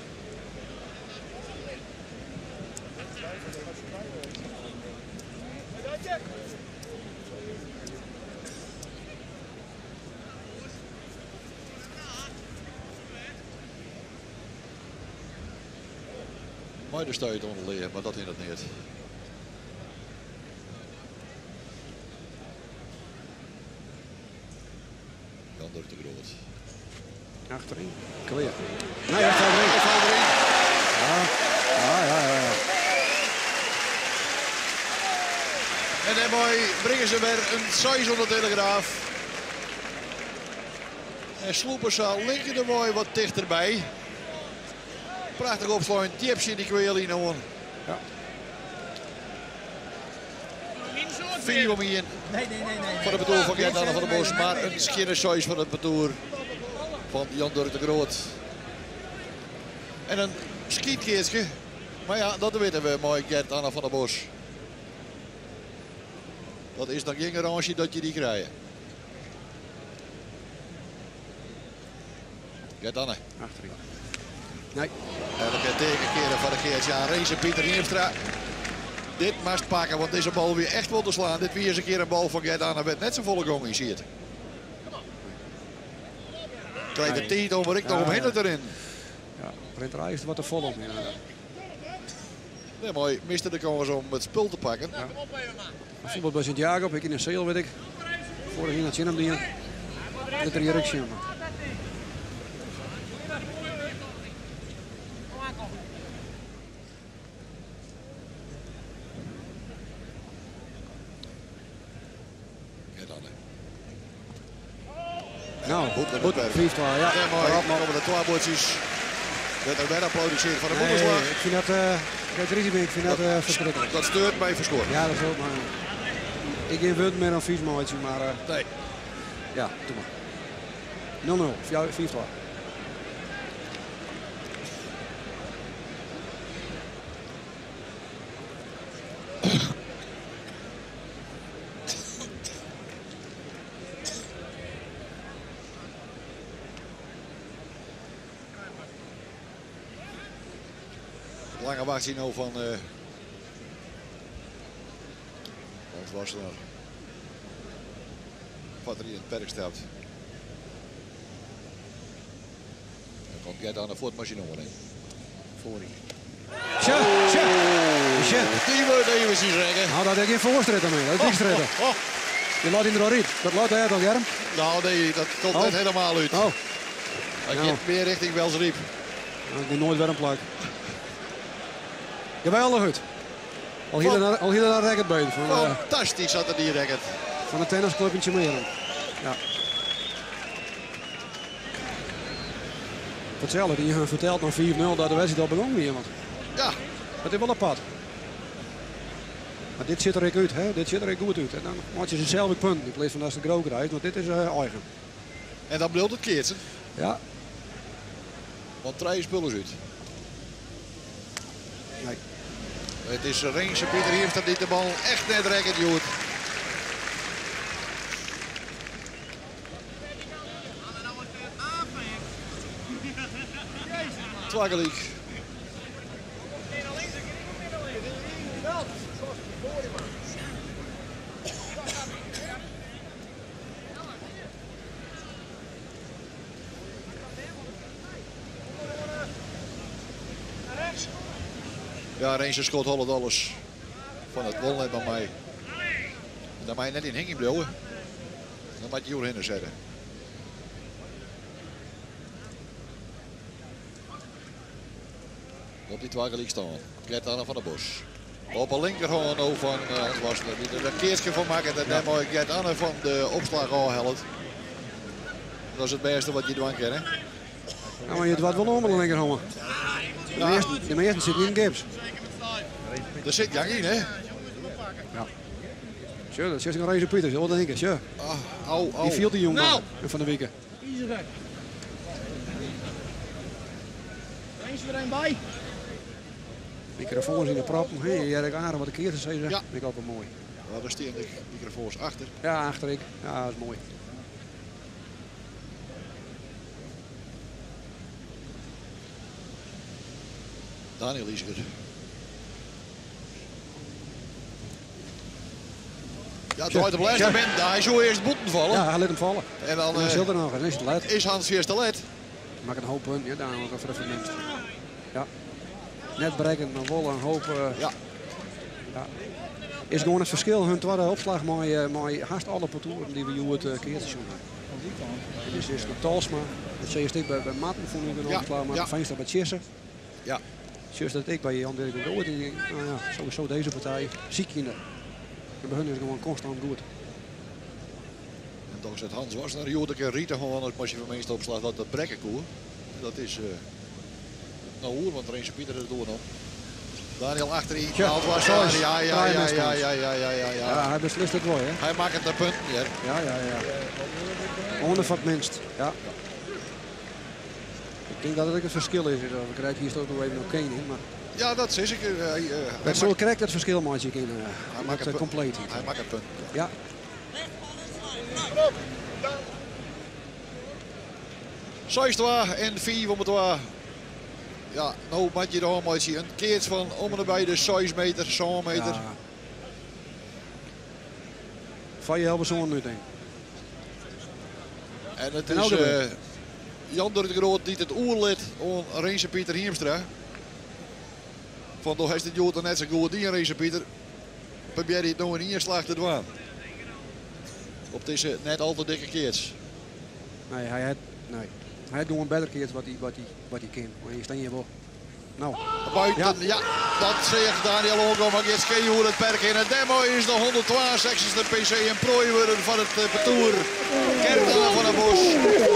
Speaker 1: Mooi de stuit onder leer, maar dat in het niet. Jan Durk de Groot.
Speaker 2: Achterin. Kleer. Nee, hij valt erin.
Speaker 1: Hij valt erin.
Speaker 2: Ja, ja, ja, ja.
Speaker 1: En dan mooi brengen ze weer een 6 onder de Telegraaf. En sloepen ze linker de mooi wat dichterbij. Prachtig opslaan, tipje in die kweel in.
Speaker 2: Ja.
Speaker 1: 4 om 1.
Speaker 4: Nee, nee, nee, nee.
Speaker 1: Voor de betoer van Gert-Anne van der Bos, maar een skinne size van het betoer van Jan Durk de Groot. En een schietkeertje. Maar ja, dat weten we mooi, Gert-Anne van der Bos. Dat is dan geen garantie dat je die krijgt. Gert-Anne.
Speaker 2: Achterin. Nee.
Speaker 1: Elke tegenkeren van de Geert-Jan Renze Pieter Hiemstra. Dit must pakken, want deze bal weer echt wel te slaan. Dit weer eens een keer een bal van Gert-Anne werd net zo volle gong in ziet. Krijgt de tijd om ik nog omheen erin.
Speaker 2: Ja, Rint is wat te vol om. Ja.
Speaker 1: Nee, mooi. Miste de kans om het spul te pakken.
Speaker 2: Ja. Bijvoorbeeld bij Sint-Jacob, ik in de zeel weet ik. Vorig jaar naar Chinam die. Dat er hier ook zien. Nou,
Speaker 1: goed,
Speaker 2: goed. 5-2, ja.
Speaker 1: Ja, mooi. Dan komen de twee bordjes. Werd er weer applaudisseerd van de
Speaker 2: nee,
Speaker 1: Bondesslag.
Speaker 2: Ik vind dat, ik vind dat, verschrikkelijk.
Speaker 1: Dat steurt mij verschoor.
Speaker 2: Ja, dat is ook, maar ik geen woord meer dan vies maatje, maar
Speaker 1: nee.
Speaker 2: Ja, doe maar. 0-0, 5-2.
Speaker 1: Lange wacht zien nou van Hans Wassenaar. Wat er in het perk staat. Dan komt Gert aan de voortmachine omheen.
Speaker 2: Voorin. Tja, tja, tja.
Speaker 1: Die wordt even zien zeggen.
Speaker 2: Nou, dat heb ik geen voorstretten mee. Dat is niks
Speaker 1: Oh, oh.
Speaker 2: Je laat in de riet. Dat laat hij toch, Germ?
Speaker 1: Nou, nee, dat komt
Speaker 2: oh.
Speaker 1: net helemaal uit.
Speaker 2: Oh.
Speaker 1: Hij
Speaker 2: Nou.
Speaker 1: gaat meer richting Welsriep.
Speaker 2: Nou, ik ben nooit weer een plak. Geweldig goed. Al hier naar racket bij. Van,
Speaker 1: Fantastisch zat er die racket.
Speaker 2: Van de tennisclub in Tjemeren. Ja. Vertellen, die hebben verteld nog 4-0 dat de wedstrijd al begon weer. Want
Speaker 1: ja.
Speaker 2: Dat is wel apart. Maar dit zit er ook uit, hè? Dit zit er ook goed uit. En dan maak je ze zelf ook punten in plaats van dat ze de groot krijgt, want dit is eigen.
Speaker 1: En dan blijft het keertje.
Speaker 2: Ja.
Speaker 1: Want drie spullen uit.
Speaker 2: Nee.
Speaker 1: Het is Renze Pieter Hiemstra die de bal echt net rekken duwt. Twaggeliek. Ja, Renze schot hollet alles van het wol net bij mij. En daar mag je net in hanging blijven. Dan moet je hier heen zetten. Op die twa gelyk stân. Gert-Anne van der Bos. Op de linkerhân no fan Hans Wassenaar, dy't der in keatske fan makket en dêrmei Gert-Anne fan de opslach ôfhellet. Dat is it bêste wat je dwaan kinne.
Speaker 2: Ja, mar je doart wol oan mei de linkerhân. De measten, de measten sitte yn gips.
Speaker 1: Der sit gang yn, hè?
Speaker 2: Ja. Sjoch, dat sjochst ek Renze Pieters, wat denke, sjoch.
Speaker 1: Ah, au, au.
Speaker 2: Dy fielt de jûn
Speaker 3: Nou.
Speaker 2: fan de wike.
Speaker 3: Renze der een by.
Speaker 2: Microfoons yn de proppen. Hé, je hear ek aardich wat de keatsers sizze.
Speaker 1: Ja.
Speaker 2: Vind ik altyd moai.
Speaker 1: Ja, daar stean de microfoons achter.
Speaker 2: Ja, achter ik. Ja, dat is moai.
Speaker 1: Daniel Iseger. Ja, draait op lêste momint. Hy soe earst bûten falle.
Speaker 2: Ja, hy lit him falle.
Speaker 1: En dan,
Speaker 2: En dan sil er noch, en dan is it let.
Speaker 1: Is Hans fierste let.
Speaker 2: Makket in hoop punten, ja, Daniel ook even minst. Ja. Net brekken, mar wol in hoop.
Speaker 1: Ja.
Speaker 2: Ja. Is gewoan it ferskil hun twadde opslach mei hast alle partoeren dy't we hjoed keatsen sjoen ha. Dit is de Talsma. Dat sis ik by Marten fûn ik in opslach, mar Veenstra by Tjisse.
Speaker 1: Ja.
Speaker 2: Sjochst dat ek by Jan Dirk de Groot. Nou ja, sowieso deze partij. Sykjende. En by hun is it gewoan konstant goed.
Speaker 1: En dan zet Hans Wassenaar hjoed in kear rite hân as je fan minste opslach dat dat brekke koe. En dat is no oer, want Renze Pieter is it oer noch. Daniel achterin,
Speaker 2: Tja,
Speaker 1: Hans Wassenaar,
Speaker 2: seis.
Speaker 1: ja, ja,
Speaker 2: Trije
Speaker 1: ja, ja,
Speaker 2: misstân.
Speaker 1: ja, ja, ja, ja, ja.
Speaker 2: Ja, hy beslist it wol, hè?
Speaker 1: Hy makket de punten, hear.
Speaker 2: Ja, ja, ja. Oan foar it minst, ja. Ik tink dat it ek it ferskil is. We krije hjir straks noch even in kening, mar
Speaker 1: Ja, dat sis ik. Hy
Speaker 2: Dat soe krekt it ferskil meitsje kinne,
Speaker 1: Hy
Speaker 2: met
Speaker 1: makket
Speaker 2: compleetheid.
Speaker 1: Hy makket punten.
Speaker 2: Ja.
Speaker 1: 6-2 en 5 om 2. Ja, no moat je de hân meitsje. In keats fan om en by de 6 meter, 7 meter.
Speaker 2: Ja. Van je helpen zo'n nu, denk ik.
Speaker 1: En het
Speaker 2: En
Speaker 1: is,
Speaker 2: ook erbij.
Speaker 1: Jan Dirk de Groot die het oerlid oan Renze Pieter Hiemstra. Van doe heeft het hjoed net zo goed die Renze Pieter. Probeer het nou in één slag te doen. Op deze net al te dikke keats.
Speaker 2: Nee, hij had, nee. Hij had gewoon beter keats wat hij kan. Maar hier staan je wel. Nou.
Speaker 1: Buiten,
Speaker 2: Ja.
Speaker 1: ja, dat zegt Daniel Onkom. Maar jetzt kun je hoe het perk in. En demo is de 162e PC en prooi worden van het parcours. Gert-Anne van der Bos,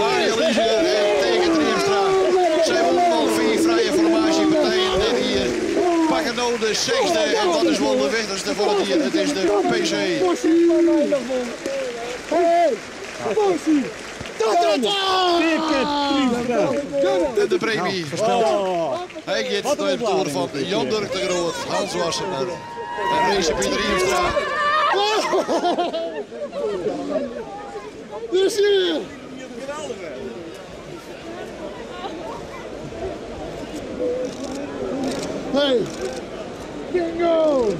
Speaker 1: Daniel Iseger en Teake Triemstra. Zij wonnen al 4 vrije formatiepartijen dit hier. Pakken nou de 6e en dat is wel de wichtigste voor het hier. Het is de PC. En de premie.
Speaker 2: Nou, voorspeld.
Speaker 1: Hij gaat naar het toer van Jan Dirk de Groot, Hans Wassenaar en Renze Pieter Hiemstra.
Speaker 3: Dus hier! Hey! Bingo!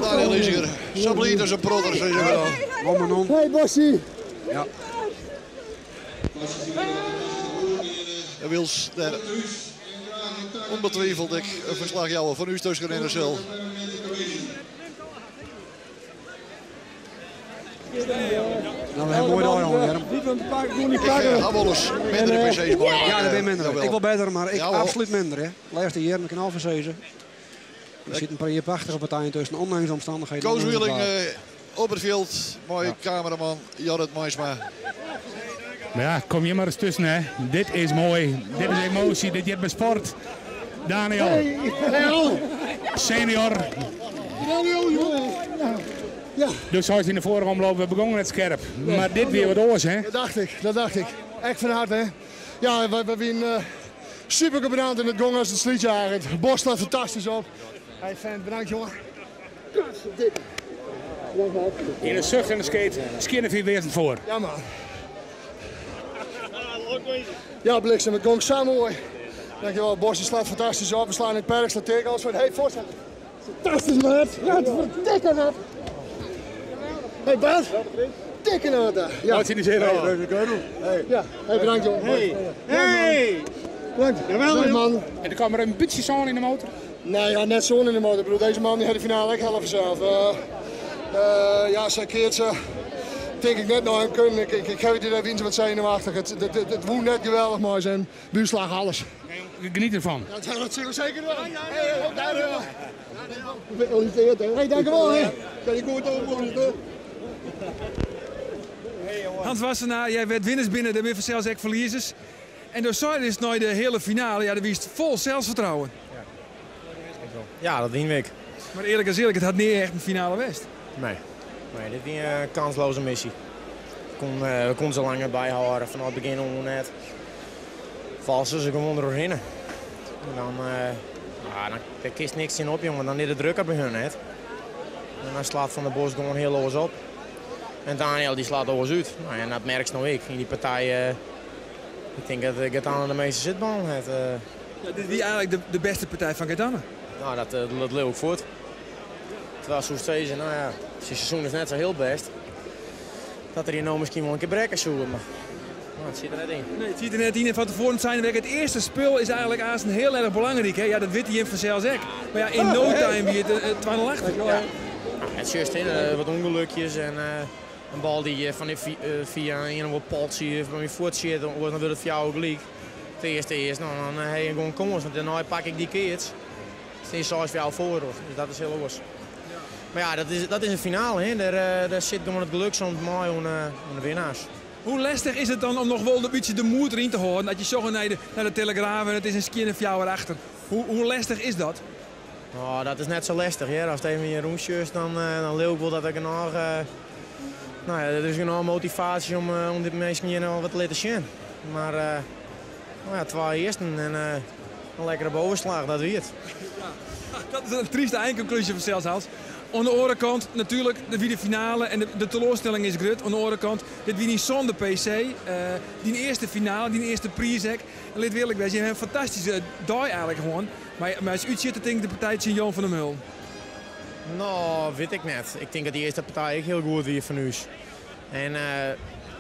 Speaker 1: Daniel Iseger, zo blied als een protter, zeg maar dan.
Speaker 2: Om en om.
Speaker 3: Hey Bossie!
Speaker 2: Ja.
Speaker 1: En Wils daar onbetwijfeld ik een verslag jouwen van u tussen in de cel.
Speaker 2: Nou, we hebben mooi daar, jongen, Jerm.
Speaker 1: Ik heb wel eens mindere PC's, maar,
Speaker 2: Ja, dat ben minder.
Speaker 1: jawel.
Speaker 2: Ik wil beter, maar ik
Speaker 1: Jawel.
Speaker 2: absoluut minder. Hè. Laatste jaar, ik kan al verzezen. Er zit een paar prachtige partijen tussen, ondanks de omstandigheden.
Speaker 1: Koos
Speaker 2: ondanks de
Speaker 1: Wieling,
Speaker 2: kwaad.
Speaker 1: op het veld. Mooie cameraman Jorrit Meinsma.
Speaker 4: Maar ja, kom je maar eens tussen, hè. Dit is mooi. Dit is emotie. Dit is sport. Daniel. Senior.
Speaker 3: Daniel, jongen. Ja.
Speaker 4: Dus zoals in de vorige omloop, we begonnen het scherp. Maar dit weer wat oors, hè?
Speaker 3: Dat dacht ik, dat dacht ik. Echt van harte, hè. Ja, we winnen super bedankt in het gong als het slietje eigenlijk. Bos staat fantastisch op. Hey fan, bedankt jongen.
Speaker 4: In de zucht en de skate, skinnen vier weer voor.
Speaker 3: Ja man. Ja, bliksem, het gong samen mooi. Dankjewel, Bos die slaat fantastisch op. We slaan in het perk, slaat tegen ons van, hey voorzitter. Fantastisch maat. Ja, het verdikken dat. Hey Bart. Dikke nou daar. Ja.
Speaker 4: Wat zie je hier al?
Speaker 3: Hey. Ja, hey, bedankt jongen.
Speaker 4: Hey. Hey.
Speaker 3: Bedankt. Bedankt man.
Speaker 4: En er kwam er een beetje zon in de motor?
Speaker 3: Nee, ja, net zon in de motor. Ik bedoel, deze man die had de finale ook helft zelf. Ja, zij keert ze. Tink ik net nei him kunnen. Ik, ik, ik heb het idee dat wat zenuwachtig. Het, het, het, het woe net geweldig mooi zijn. Buurslag alles.
Speaker 4: Geniet ervan.
Speaker 3: Dat, dat zullen we zeker doen. Hey, daar, Hey, dank u wel. Hè. Kan je goed over.
Speaker 5: Hans Wassenaar, jij werd winners binnen, daar ben je zelfs ook verliezers. En door is het nou de hele finale, ja, daar wist vol zelfvertrouwen.
Speaker 6: Ja, dat wien ik.
Speaker 5: Maar eerlijk is eerlijk, het had niet echt een finale west.
Speaker 6: Nee. Nee, dit was een kansloze missie. We kon ze langer bijhouden vanaf het begin om net. Valsen ze gewoon doorheen. En dan, ja, dan, daar kist niks in op, jongen. Dan is de druk op hun net. En dan slaat Van der Bos gewoon heel los op. En Daniel die slaat alles uit. Nou, en dat merk ik nog ik. In die partij, ik denk dat Gaetano de meeste zitballen heeft.
Speaker 5: Ja, dit is eigenlijk de beste partij van Gaetano.
Speaker 6: Nou, dat leeuw ik voort. Terwijl zo'n steeds, nou ja, zijn seizoen is net zo heel best. Dat er hier nou misschien wel een keer brekken zoeken, maar nou, het zit er net in.
Speaker 5: Nee, het zit er net in. En van tevoren zijn we het eerste spul is eigenlijk aan heel erg belangrijk. Hè? Ja, dat weet hij in vanzelfs ook. Maar ja, in no time wie het 2-0 achter.
Speaker 6: Ja. Nou, het is juist in, wat ongelukjes en een bal die van via een of andere paltje van je voet zit, dan wordt het voor jou ook gelijk. Het eerste is, nou, dan heb je gewoon kans, want daarna pak ik die keertjes. Het is zoals voor jou voor, dus dat is heel los. Maar ja, dat is een finale, hè. Daar zit gewoon het geluk soms mooi aan de winnaars.
Speaker 5: Hoe lastig is het dan om nog wel een beetje de moed erin te houden? Dat je zo naar de Telegraaf en het is een skin of jou erachter. Hoe lastig is dat?
Speaker 6: Oh, dat is net zo lastig. Hè. Als het even in je roemsje is, dan leeuw ik wel dat ik nog... nou ja, er is genoeg motivatie om dit mensen hier nog wat te laten zien. Maar nou ja, twee eersten en een lekkere bovenslag, dat weet het.
Speaker 5: Ja, dat is een trieste eindconclusie van zelfs, Hans. Aan de andere kant natuurlijk de vierde finale en de teleurstelling is groot. Aan de andere kant, dit wie niet zonder PC. Die eerste finale, die eerste prijs. En let eerlijk wezen, je hebt een fantastische dag eigenlijk gewoon. Maar als u zit, denk ik de partij van Johan van der Meulen.
Speaker 6: Nou, weet ik net. Ik denk dat die eerste partij ook heel goed weer van u is. En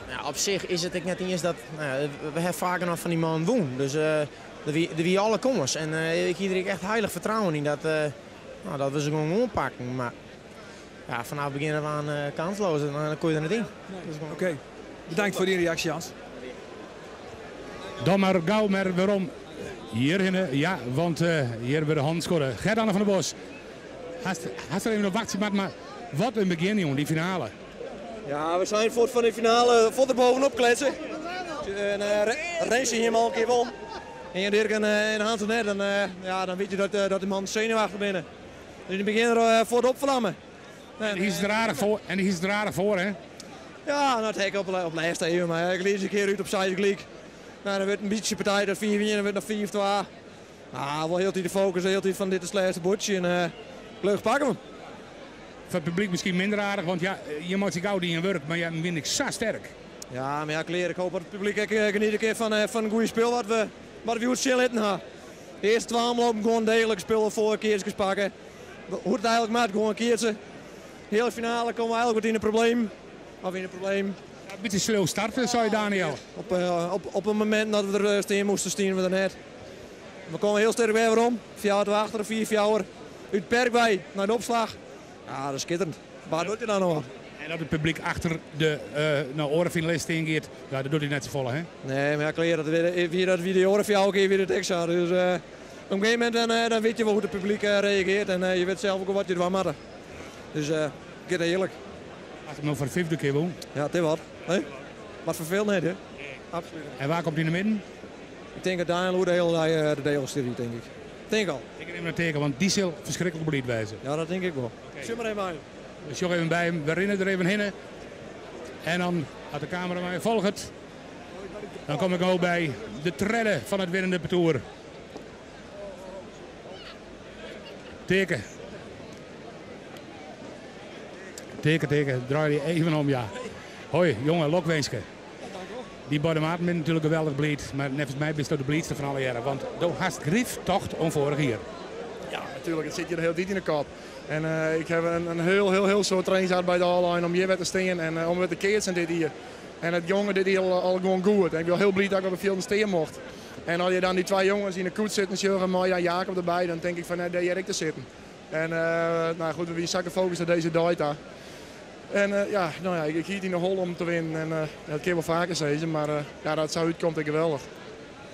Speaker 6: ja, op zich is het ik net eens dat, nou ja, we hebben vaker nog van die man woon. Dus er wie alle komers. En ik heb er echt heilig vertrouwen in nou, dat we ze gewoon aanpakken. Maar ja, vanaf het begin af aan kansloos en dan kon je er niet in.
Speaker 5: Nee. Dus Oké, okay. Bedankt voor die reactie, Hans.
Speaker 4: Dan maar gauw maar waarom hierheen, ja, want hier hebben we de handscoren. Gert-Anne van der Bos. Hast er even op wachten, maar wat een begin, jongen, die finale.
Speaker 7: Ja, we zijn voort van de finale, voort er bovenop kletsen. En Renze hier maar een keer wel. En Dirk en Hans net, dan, ja, dan weet je dat die man zenuwachtig binnen. Dus in het begin er voor het opvlammen.
Speaker 4: En die is er aardig voor, en die is er aardig voor, hè?
Speaker 7: Ja, nou, het hek op lijst even, maar ik lees een keer uit op zijde. Nou, dan wordt een beetje partij dat 4-1, dan wordt nog 4-2. Nou, wel heel de focus, heel tijd van dit is het laatste bordje en leuk pakken we hem.
Speaker 4: Voor het publiek misschien minder aardig, want ja, je maakt zich oud in je werk, maar ja, win ik zo sterk.
Speaker 7: Ja, maar ja, kleren, ik hoop dat het publiek ook geniet een keer van een goede speel wat we goed zin in hebben. De eerste 12 lopen gewoon degelijk spullen voor, keertjes pakken. Hoe het eigenlijk maakt, gewoon een keertje. De hele finale komen we eigenlijk wat in een probleem. Of in een probleem.
Speaker 4: Ja, een beetje slow starten, zei Daniel.
Speaker 7: Op het moment dat we er steen moesten, stien we er net. We komen heel sterk weer om. 4 achter, 4-4. Uit het perk bij naar de opslag. Ja, dat is schitterend. Waar doet hij dan nog wat?
Speaker 4: En dat het publiek achter de nou, orenfinalist ingeeft, ja, dat doet hij net zo volle, hè?
Speaker 7: Nee, maar ja, kleer, dat wie de oren voor jou keer weer de tekst had. Dus op een gegeven moment dan weet je wel hoe het publiek reageert en je weet zelf ook wat je ervan maakt. Dus ik het heerlijk.
Speaker 4: Als het nog voor de vijfde keer woont.
Speaker 7: Ja, het is wat. Hè? Maar verveeld niet, hè? Absoluut.
Speaker 4: En waar komt hij in de midden?
Speaker 7: Ik denk dat Daniel hoe de hele de deel stuurt, denk ik. Denk al.
Speaker 4: Ik neem een teken, want die zal verschrikkelijk beleid wijzen.
Speaker 7: Ja, dat denk ik wel. Okay. Zet maar even bij.
Speaker 4: We zoeken even bij hem, we rennen er even heen. En dan gaat de camera mij volgt. Dan kom ik ook bij de tredde van het winnende parcours. Teken. Teken, teken. Draai die even om, ja. Hoi, jongen, lokwenske. Die Bordemaat bent natuurlijk geweldig bleed, maar volgens mij bist dat de bleedste van alle jaren. Want du hast grif tocht om vorig jaar.
Speaker 8: Ja, natuurlijk. Het zit hier heel diep in de kop. En ik heb een heel soort trainingsaard bij de All-Line om hier weer te staan en om weer te keersen dit hier. En het jongen dit hier al gewoon goed. En ik ben heel blij dat ik op de veld staan mocht. En als je dan die twee jongens in de koets zitten, Jurgen, Maya en Jacob erbij, dan denk ik van nee, daar heb ik te zitten. En nou goed, we zakken focus op deze data. En ja, no ja, ik hie it yn de holle om te winnen. En dat kin wol faker sizze, mar ja, dat it sa útkomt is geweldich.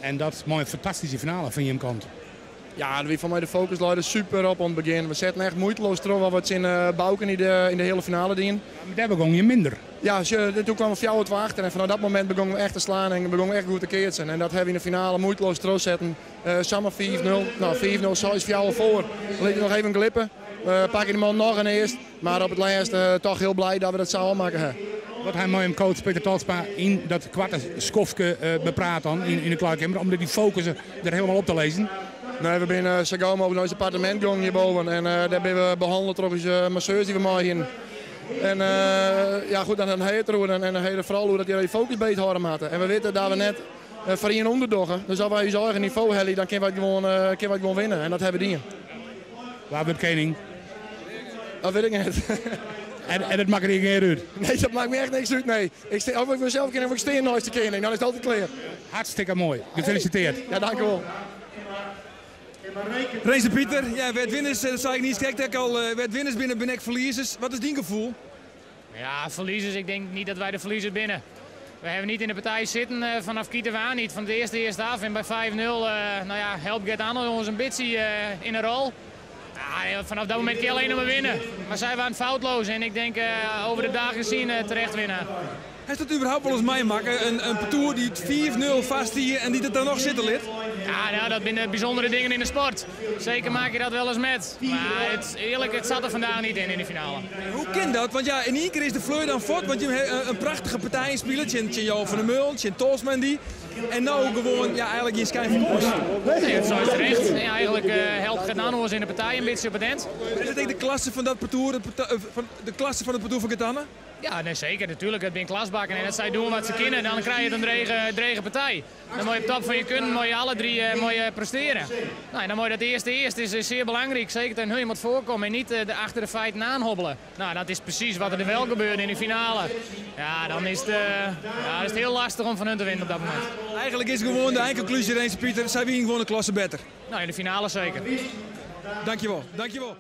Speaker 4: En dat mei in fantastyske finale fan jim kant.
Speaker 8: Ja, wie foar my de focus lei der super op oan it begjin. We setten echt muoiteloas troch wat we tsjin Bauke yn de heale finale dienen.
Speaker 4: Maar dêr begong je minder.
Speaker 8: Ja, doe kwamen we 4-2 achter en fanôf dat momint begongen we echt te slaan en begongen we echt goed te keatsen. En dat hawwe we yn de finale muoiteloas trochsetten. Samar 5-0, no 5-0, 6-4 foar. Dan lit je noch even glippe. We pakke de man noch in earst, mar op it lêst toch hiel blij dat we dat sa ôfmakke ha.
Speaker 4: Wat ha mei jim coach Peter Talsma yn dat koarte skoftke bepraat dan yn de klaaikammer om dy focus der hielendal op te lizzen?
Speaker 8: Nee, we binne sa gau mooglik nei ús appartemint gongen hjirboven en dêr binne we behannele troch ús masseurs dy't we mei hienen. En ja goed, dan ha je it deroer en dan ha je der foaral oer dat je je focus beet hâlde moatte. En we witte dat we net foar ien ûnder dogge. Dus as wy ús eigen nivo helje, dan kinne wy it gewoan, kinne wy it gewoan winne. En dat hawwe we dien.
Speaker 4: Wa wurdt kening?
Speaker 8: Dat wit ik net.
Speaker 4: En it makket dy neat út?
Speaker 8: Nee, dat makket my echt niks út, nee. Ik stean, of ik wurd sels kening of ik stean neist de kening, dan is it altyd klear.
Speaker 4: Hartstikke moai. Gefeliciteerd.
Speaker 8: Ja, dankjewol.
Speaker 5: Renze Pieter, ja, wêr't winners, dat sei ik niiskrekt ek al, wêr't winners binne, binne ek ferliezers. Wat is dyn gefoel?
Speaker 9: Ja, verliezers, ik denk niet dat wij de verliezers binnen. We hebben niet in de partij zitten vanaf kiet af aan niet, van het eerste eerste af. En bij 5-0, nou ja, helpt Gert-Anne ons een beetje in de rol. Ja, vanaf dat moment kun je alleen nog maar winnen. Maar zij waren foutloos en ik denk over de dagen gezien terecht winnen.
Speaker 5: Hast dat überhaupt wolris meimakke? In partoer dy't 5-0 fêststie en dy't it dan noch sitte lit?
Speaker 9: Ja, nou, dat binne bysûndere dingen yn de sport. Zeker maak je dat wel eens met. Maar het, eerlijk, het zat er vandaag niet in, in de finale.
Speaker 5: Hoe kin dat? Want ja, yn ien kear is de fleur dan fuort. Want je ha in prachtige partij spile tsjin Johan van der Meulen, tsjin Tolsma en dy. En no gewoan, ja, eigenlik gjin skijn fan kâns.
Speaker 9: Nee, dat is terecht. Ja, eigenlijk helpt Gert-Anne ons in de partij een beetje op het eind.
Speaker 5: Is it ek de klasse fan dat partoer, fan de klasse fan it partoer fan Gert-Anne?
Speaker 9: Ja, nee, zeker. Natuurlijk. It binne klasbakken en as sy dogge wat se kinne, dan krije je it in drege, drege partij. Dan moatte je op top fan je kunnen, moatte je alle drie moatte je prestearje. Nou, en dan moat je dat eerste eerst is zeer belangrijk. Zeker ten hun moet voorkomen en niet achter de feiten aanhobbelen. Nou, dat is precies wat er wel gebeurde in de finale. Ja, dan is het, ja, is het heel lastig om van hun te winnen op dat moment.
Speaker 5: Eigenlik is gewoan de einkonklúzje, Renze Pieter, sy wiene gewoan in klasse better.
Speaker 9: Nou, yn de finale zeker.
Speaker 5: Dankjewol, dankjewol.